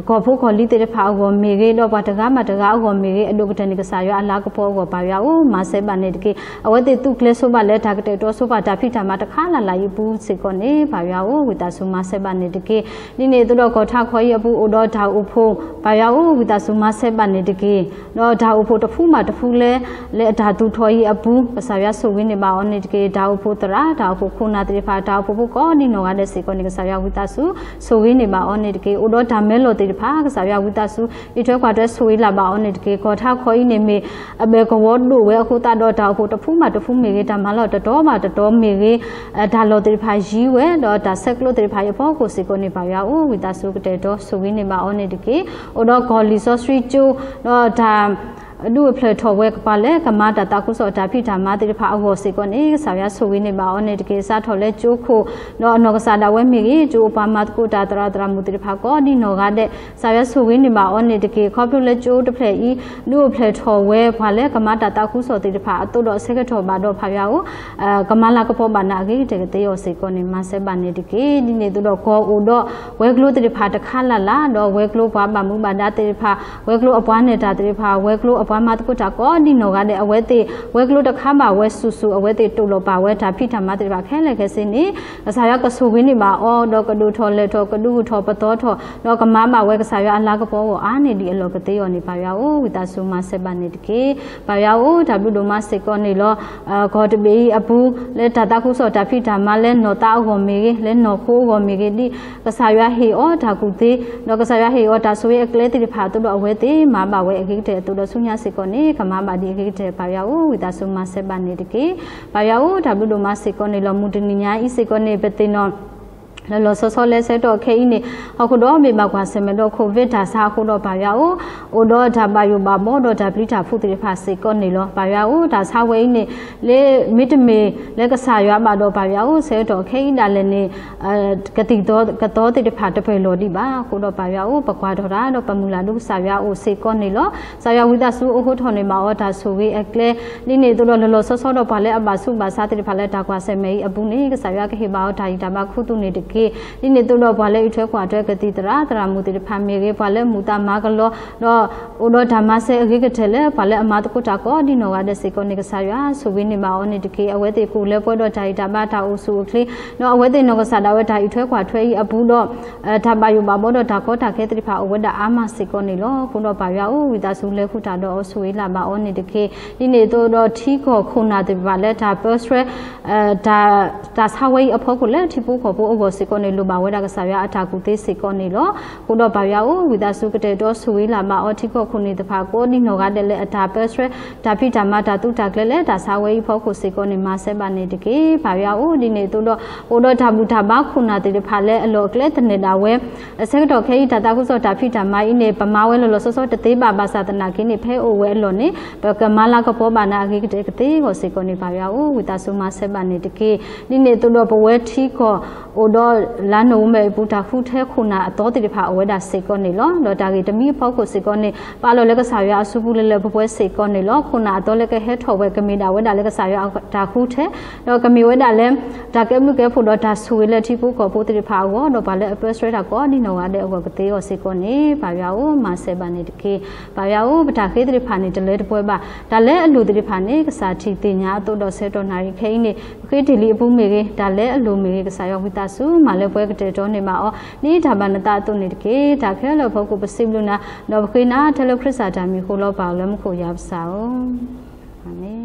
ကီၢ်ဖိကီၢ်လံၤသ့ၣ်တဖၣ်အဂီၢ်မ့ၢ်ဂ့ၤ ဒီးပှၤတဂၤဘၣ်တဂၤအဂီၢ်မ့ၢ်ဂ့ၤ အဒိၣ်ကတၢၢ်န့ၣ် ကစၢ်ယွၤအလၤကပီၤအဂီၢ် ပၢ်ယွၤအိၣ် မၤစၢၤဘၣ်န့ၣ်တက့ၢ်. အဝဲသ့ၣ်သူၣ်ကျဲၤဆိဘၣ်လၢတၢ်ကတဲာ်ကတီၤဆိပာ်တၢ်ဖံးတၢ်မၤတခါလၢ်လၢ်အံၤအပူၤစ့ၢ်ကီးန့ၣ် ပၢ်ယွၤအိၣ် ဝံသးစူၤမၤစၢၤဘၣ်န့ၣ်တက့ၢ်. ဒ်န့ၣ်အသိးဒီးကီၢ်ထးခီအံၤအပူၤအိၣ်ဒီးတၢ်အိၣ်ဖှိၣ် ပၢ်ယွၤအိၣ် ဝံသးစူၤမၤစၢၤဘၣ်န့ၣ်တက့ၢ်. ဒီးတၢ်အိၣ်ဖှိၣ်တဖုဘၣ်တဖုလၢ လၢအတၢ်သူၣ်ထီၣ်အံၤအပူၤ ကစၢ်ယွၤဆိၣ်ဂ့ၤန့ၢ်ဘၣ်အီၤန့ၣ်တက့ၢ်. တၢ်အိၣ်ဖှိၣ်သရၣ် တၢ်အိၣ်ဖှိၣ်ခိၣ်နၢ်သ့ၣ်တဖၣ် တၢ်အိၣ်ဖှိၣ်ဖိကိးဒံနီၢ်ဂၤဒဲးစ့ၢ်ကီးန့ၣ် ကစၢ်ယွၤဝံသးစူၤ ဆိၣ်ဂ့ၤန့ၢ်ဘၣ်အီၤန့ၣ်တက့ၢ်. အိၣ်ဒီးတၢ်မဲလိာ်သ့ၣ်တဖၣ် ကစၢ်ယွၤဝံသးစူၤ အံးထွဲကွၢ်ထွဲဆိၣ်ဂ့ၤလၢ်ဘၣ်အီၤန့ၣ်တက့ၢ်. ကီၢ်ထးခီအံၤန့ၣ်မ့ၢ် အဘဲၣ်ကဝီၤဒိၣ်ဝဲအဃိသတးဒီး တၢ်အိၣ်ဖှိၣ်တဖုဘၣ်တဖုမ့ၢ်ဂ့ၤ တၢ်မၤလီၢ်တတီၤဘၣ်တတီၤမ့ၢ်ဂ့ၤ တၢ်လီၢ်သ့ၣ်တဖၣ်ယံၤဝဲ ဒီးတၢ်ဆဲးကျိးသ့ၣ်တဖၣ်အံၤအဖီခိၣ်စ့ၢ်ကီးန့ၣ် ပၢ်ယွၤအိၣ် ဝံသးစူၤကတဲာ်ကတီၤဆိၣ်ဂ့ၤန့ၢ်ဘၣ်အီၤန့ၣ်တက့ၢ်. အိၣ်ဒီးကီၢ်လံာ်စီဆှံကၠိ ဒီးတၢ် ဒုးအိၣ်ဖျဲၣ်ထီၣ်ဝဲကပၤလၢကမၤတၢ်သးခုကစီၣ်တၢ်ဖံးတၢ်မၤသ့ၣ်တဖၣ်အဂီၢ်စ့ၢ်ကီးန့ၣ် ကစၢ်ယွၤဆိၣ်ဂ့ၤန့ၢ်ဘၣ်အီၤန့ၣ်တက့ၢ်. စးထီၣ်လၢကၠိခိၣ် ဒီးအနီၢ်ကစၢ်ဒၣ်ဝဲမ့ၢ်ဂ့ၤ ကၠိအပှၤမၤသကိးတၢ်သရၣ်သရၣ်မုၣ်သ့ၣ်တဖၣ်ကိးဒံနီၢ်ဂၤဒဲး ကစၢ်ယွၤဆိၣ်ဂ့ၤန့ၢ်ဘၣ်အီၤန့ၣ်တက့ၢ်. ခီဖျိလၢကၠိတဖျၢၣ်အံၤ ဒုးအိၣ်ဖျဲၣ်ထီၣ်ဝဲပှၤလၢကမၤတၢ်သးခုကစီၣ်သ့ၣ်တဖၣ်အသိးဒီးအဆၢကတီၢ်ဘၣ်ဒီးပၢ်ယွၤအိၣ် ကမၤလၤကပီၤဘၣ်နၤအဂ့ၤကတၢၢ်ကသ့အီၤစ့ၢ်ကီးန့ၣ် မၤစၢၤဘၣ်န့ၣ်တက့ၢ်. ဒ်န့ၣ်အသိးဒီးကီၢ်အိၣ်ဒီးဝဲၤကျိၤသ့ၣ်တဖၣ်တခါလၢ်လၢ် ဒီးဝဲၤကျိၤပှၤဘၣ်မူဘၣ်ဒါသ့ၣ်တဖၣ် ဝဲၤကျိၤအပှၤနဲၣ်တၢ်သ့ၣ်တဖၣ် ဝဲၤကျိၤအပှၤမၤသကိးတၢ်ကိးဒံနီၢ်ဂၤဒဲး အဝဲသ့ၣ် ဝဲၤကျိၤတခါဘၣ်ဝဲစူၢ်စူၢ် အဝဲသ့ၣ်တိာ်လီၤပာ်ဝဲတၢ်ဖံးတၢ်မၤသ့ၣ်တဖၣ်ခဲလၢာ်ခဲဆ့န့ၣ် ကစၢ်ယွၤကဆိၣ်ဂ့ၤန့ၢ်ဘၣ်အီၤ ဒီးကဒိၣ်ထီၣ်လဲၢ်ထီၣ် ကဒုးအိၣ်ထီၣ်ပသီထီၣ် ဒီးကမၤဘၣ်ဝဲကစၢ်ယွၤအလၤကပီၤအဂီၢ်အါန့ၢ်ဒံးအလီၢ်ကသ့အီၤန့ၣ် ပၢ်ယွၤအိၣ် ဝံသးစူၤမၤစၢၤဘၣ်န့ၣ်တက့ၢ်. ပၢ်ယွၤအိၣ် တၢ်ဘျုးဒိၣ်မးစ့ၢ်ကီးန့ၣ်လီၤ. ကီၢ်တဘ့ၣ်အံၤအပူၤ လၢတၢ်သးခုကစီၣ်တၢ်ဖံးတၢ်မၤလၢနီၢ်သးအဂီၢ်မ့ၢ်ဂ့ၤ လၢနီၢ်ခိအဂီၢ်မ့ၢ်ဂ့ၤ ဒ်ကစၢ်ယွၤဟ့ၣ်အီၤတၢ်ကူၣ်သ့ ဒီးကစၢ်ယွၤဟ့ၣ်အီၤတၢ်ဆိၣ်ဂ့ၤအကျဲသ့ၣ်တဖၣ်အသိးဒီး အဝဲသ့ၣ်မၤဘၣ်ဝဲအဂ့ၤကတၢၢ်အသိးဒီးဆူညါစ့ၢ်ကီးန့ၣ် ကမၤဘၣ်ဒံးအဂ့ၤကတၢၢ် ပၢ်ယွၤအိၣ် ဝံသးစူၤမၤစၢၤဘၣ်န့ၣ်တက့ၢ်. ပၢ်ယွၤအိၣ် တၢ်ဘျုးဒိၣ်မးစ့ၢ်ကီးန့ၣ်လီၤ. မုၢ်တနံၤညါအံၤစ့ၢ်ကီးန့ၣ် ပသ့ၣ်နီၣ် လီၤလီၤဆီဆီလၢဆၢကတီၢ်ခဲအံၤန့ၣ် ဟီၣ်ခိၣ်ဒီဘ့ၣ်ဘၣ်ကွၢ်ဆၢၣ်မဲာ်ဒီး COVID တၢ်ဆါအဃိဒီးပၢ်ယွၤအိၣ် အိၣ်ဒီးတၢ်ဘၣ်ယိၣ်ဘၣ်ဘီဒီးတၢ်ပျံၤတၢ်ဖုးသ့ၣ်တဖၣ်စ့ၢ်ကီးန့ၣ်လီၤ. ပၢ်ယွၤအိၣ် တၢ်ဆါဝဲအံၤန့ၣ် လၢမ့တမ့ၢ်လၢကစၢ်ယွၤဘၣ်ဒီးပၢ်ယွၤအိၣ် ဆၢကတီၢ်ခဲအံၤဒၣ်လဲာ်န့ၣ် ကသံၣ်ကသီသ့ၣ်တဖၣ်တပၢၢ်လီၤဒံးဘၣ်. အဃိဒီးပၢ်ယွၤအိၣ် ပကွၢ်ထီၣ်တၢ်ဒီးပမုၢ်လၢ်ဒိကစၢ်ယွၤအိၣ်စ့ၢ်ကီးန့ၣ်လီၤ. ကစၢ်ယွၤဝံသးစူၤအိးထီၣ်န့ၢ်ဘၣ်အီၤတၢ်ဆိၣ်ဂ့ၤအကျဲ ဒ်န့ၣ်အသိးဒီး လီၤလီၤဆီဆီဒီးပှၤလၢအဘၣ်ဆူးဘၣ်ဆါသ့ၣ်တဖၣ်လၢတၢ်ကွၢ်ဆၢၣ်မဲာ်အံၤအပူၤန့ၣ် ကစၢ်ယွၤကဟ့ၣ်ဘၣ်အီၤတၢ်ဂံၢ်တၢ်ဘါခူသူၣ်န့ၣ်တက့ၢ်. ဒ်န့ၣ်အသိးဒီးပှၤလၢအံးထွဲကွၢ်ထွဲကသံၣ်သရၣ်သရၣ်မုၣ်သ့ၣ်တဖၣ်မ့ၢ်ဂ့ၤ ပှၤလၢမုာ်သးမၤကလီ ဒီးအိၣ်ဒီးတၢ်မၤစၢၤအဂ့ၤကတၢၢ်လၢ ပှၤလၢအမၤသကိးတၢ်ကိးဒံနီၢ်ဂၤဒဲးစ့ၢ်ကီးန့ၣ် ကစၢ်ယွၤဆိၣ်ဂ့ၤန့ၢ်ဘၣ်အီၤန့ၣ်တက့ၢ်. အဝဲသ့ၣ်ကအိၣ်လၢပှဲၤဒီးတၢ်ဂံၢ်တၢ်ဘါတၢ်အိၣ်ဆူၣ်အိၣ်ချ့ ဒီးအဝဲသ့ၣ်နီၢ်ကစၢ်ဒၣ်ဝဲတၢ်အံးထွဲကွၢ်ထွဲအံၤအပူၤဒီး တၢ်ဘၣ်ယိၣ်ဘၣ်ဘီဒီးတၢ်ကီတၢ်ခဲသ့ၣ်တဖၣ်အိၣ်ဝဲဒၣ်အါမးစ့ၢ်ကီးန့ၣ်လီၤ. အဃိဒီးပၢ်ယွၤအိၣ် ဝံသးစူၤလဲၤဃုာ်တၢ်ဒီးအီၤဆိၣ်ဂ့ၤလၢ်ဘၣ်အီၤန့ၣ်တက့ၢ်. ဒ်န့ၣ်အသိးဒီးထံကီၢ်ခိၣ်နၢ်သ့ၣ်တဖၣ်လၢတၢ်ပၢဆှၢ တၢ်ဆါဝဲအံၤအဖီခိၣ်လၢထံဖိကီၢ်ဖိအဂီၢ်စ့ၢ်ကီးန့ၣ် လိၣ်ဘၣ်ဝဲဒၣ်ကစၢ်ယွၤအတၢ်ကူၣ်သ့စ့ၢ်ကီးန့ၣ်လီၤ. အဃိဒီးပၢ်ယွၤအိၣ် ဝံသးစူၤကတဲာ်ကတီၤဆိၣ်ဂ့ၤလၢ်ဘၣ်အီၤ ထံကီၢ်ခိၣ်နၢ်သ့ၣ်တဖၣ်ကိးဒံနီၢ်ဂၤဒဲးလၢအတၢ်ပၢဆှၢ တၢ်ဖံးတၢ်မၤတၢ်သူတၢ်ကျဲၤလၢတၢ်ဆါဝဲအံၤအဖီခိၣ်စ့ၢ်ကီးန့ၣ် မၤစၢၤဘၣ်န့ၣ်တက့ၢ်. ပၢ်ယွၤအိၣ် ဒ်န့ၣ်အသိးဒီး အိၣ်ဒီးတၢ်ဘူၣ်တၢ်ဘါခိၣ်နၢ်သ့ၣ်တဖၣ်လၢအလီၢ်အကျဲသနၢၣ်ဒၣ်ဝဲ ဆၢကတီၢ်ခဲအံၤ တၢ်သးခုကစီၣ်တၢ်ဖံးတၢ်မၤအံၤန့ၣ် ပမၤဝဲလီၤလီၤဆီဆီတသ့ဘၣ် ဘၣ်ဆၣ်သနာ်က့န့ၣ် ဖဲအိၣ်ဝဲအလီၢ်န့ၣ် ပကမၤလၤကပီၤဘၣ်နၤအဂ့ၤကတၢၢ်ကသ့အဂီၢ်စ့ၢ်ကီးန့ၣ် ပၢ်ယွၤအိၣ် ဝံသးစူၤမၤစၢၤဘၣ်န့ၣ်တက့ၢ်. ဒ်န့ၣ်အသိးဒီးပဝဲထံကီၢ်အိၣ်ဒီး လါနိၣ်ဝ့ဘၢၣ်အပူၤ တၢ်ဃုထၢခိၣ်နၢ်အသီသ့ၣ်တဖၣ်အိၣ်ဝဲဒၣ်စ့ၢ်ကီးန့ၣ်လီၤ. ဒီးတၢ်ဂ့ၢ်တမံၤအဖီခိၣ်စ့ၢ်ကီးန့ၣ် ပာ်လီၤလၢကစၢ်ယွၤအစုပူၤလၢလၢပှဲၤပှဲၤစ့ၢ်ကီးန့ၣ်လီၤ. ခိၣ်နၢ်အသီလၢကဟဲထီၣ်ဝဲကမ့ၢ်ဒၣ်ဝဲဒၣ်လၢကစၢ်ယွၤတၢ်ဃုထၢ, ဒီးကမ့ၢ်ဝဲဒၣ်လၢ တၢ်ကဲမုၢ်ကဲဖှိၣ်ဒီးတၢ်ဆိၣ်ဂ့ၤလၢထံဖိကီၢ်ဖိသ့ၣ်တဖၣ်အဂီၢ်, ဒီးပှၤလၢအပၢဆှၢတၢ်ကိးဒံနီၢ်ဂၤဒဲးအဂီၢ်ကသ့အဂီၢ်စ့ၢ်ကီးန့ၣ် ပၢ်ယွၤဧၢ မၤစၢၤဘၣ်န့ၣ်တက့ၢ်. ပၢ်ယွၤဧၢ ပတၢ်ဃ့သ့ၣ်တဖၣ်န့ၣ် တလၢတပှဲၤဘၣ်. တၢ်လၢအလိၣ်သ့ၣ်တဖၣ်န့ၣ် ကစၢ်ထံၣ်သ့ၣ်ညါအသိးဒီးဆၢကတီၢ်နၣ်ရံၣ်ခဲအံၤန့ၣ် ပဃ့တ့ၢ်လံအပူၤမ့ၢ်ဂ့ၤ, တၢ်လၢအလိၣ်မ့ၢ်ဂ့ၤ ကစၢ်ယွၤဝံသးစူၤ မၤလၢပှဲၤကတဲာ်ကတီၤန့ၢ်ဘၣ်အီၤ ဒ်တၢ်ဘၣ်နသးအသိးန့ၣ်တက့ၢ်. တၢ်ခဲလၢာ်အဖီခိၣ်ပစံးဘျုးနၤ, ဒီးပဃ့နၤထဲလၢခရံာ်စၢ်တၢ်မံၤအဃိလီၤ. ပၢ်လၢမူခိၣ်ယွၤပစၢ်ဧၢ, အၤမ့ၣ်.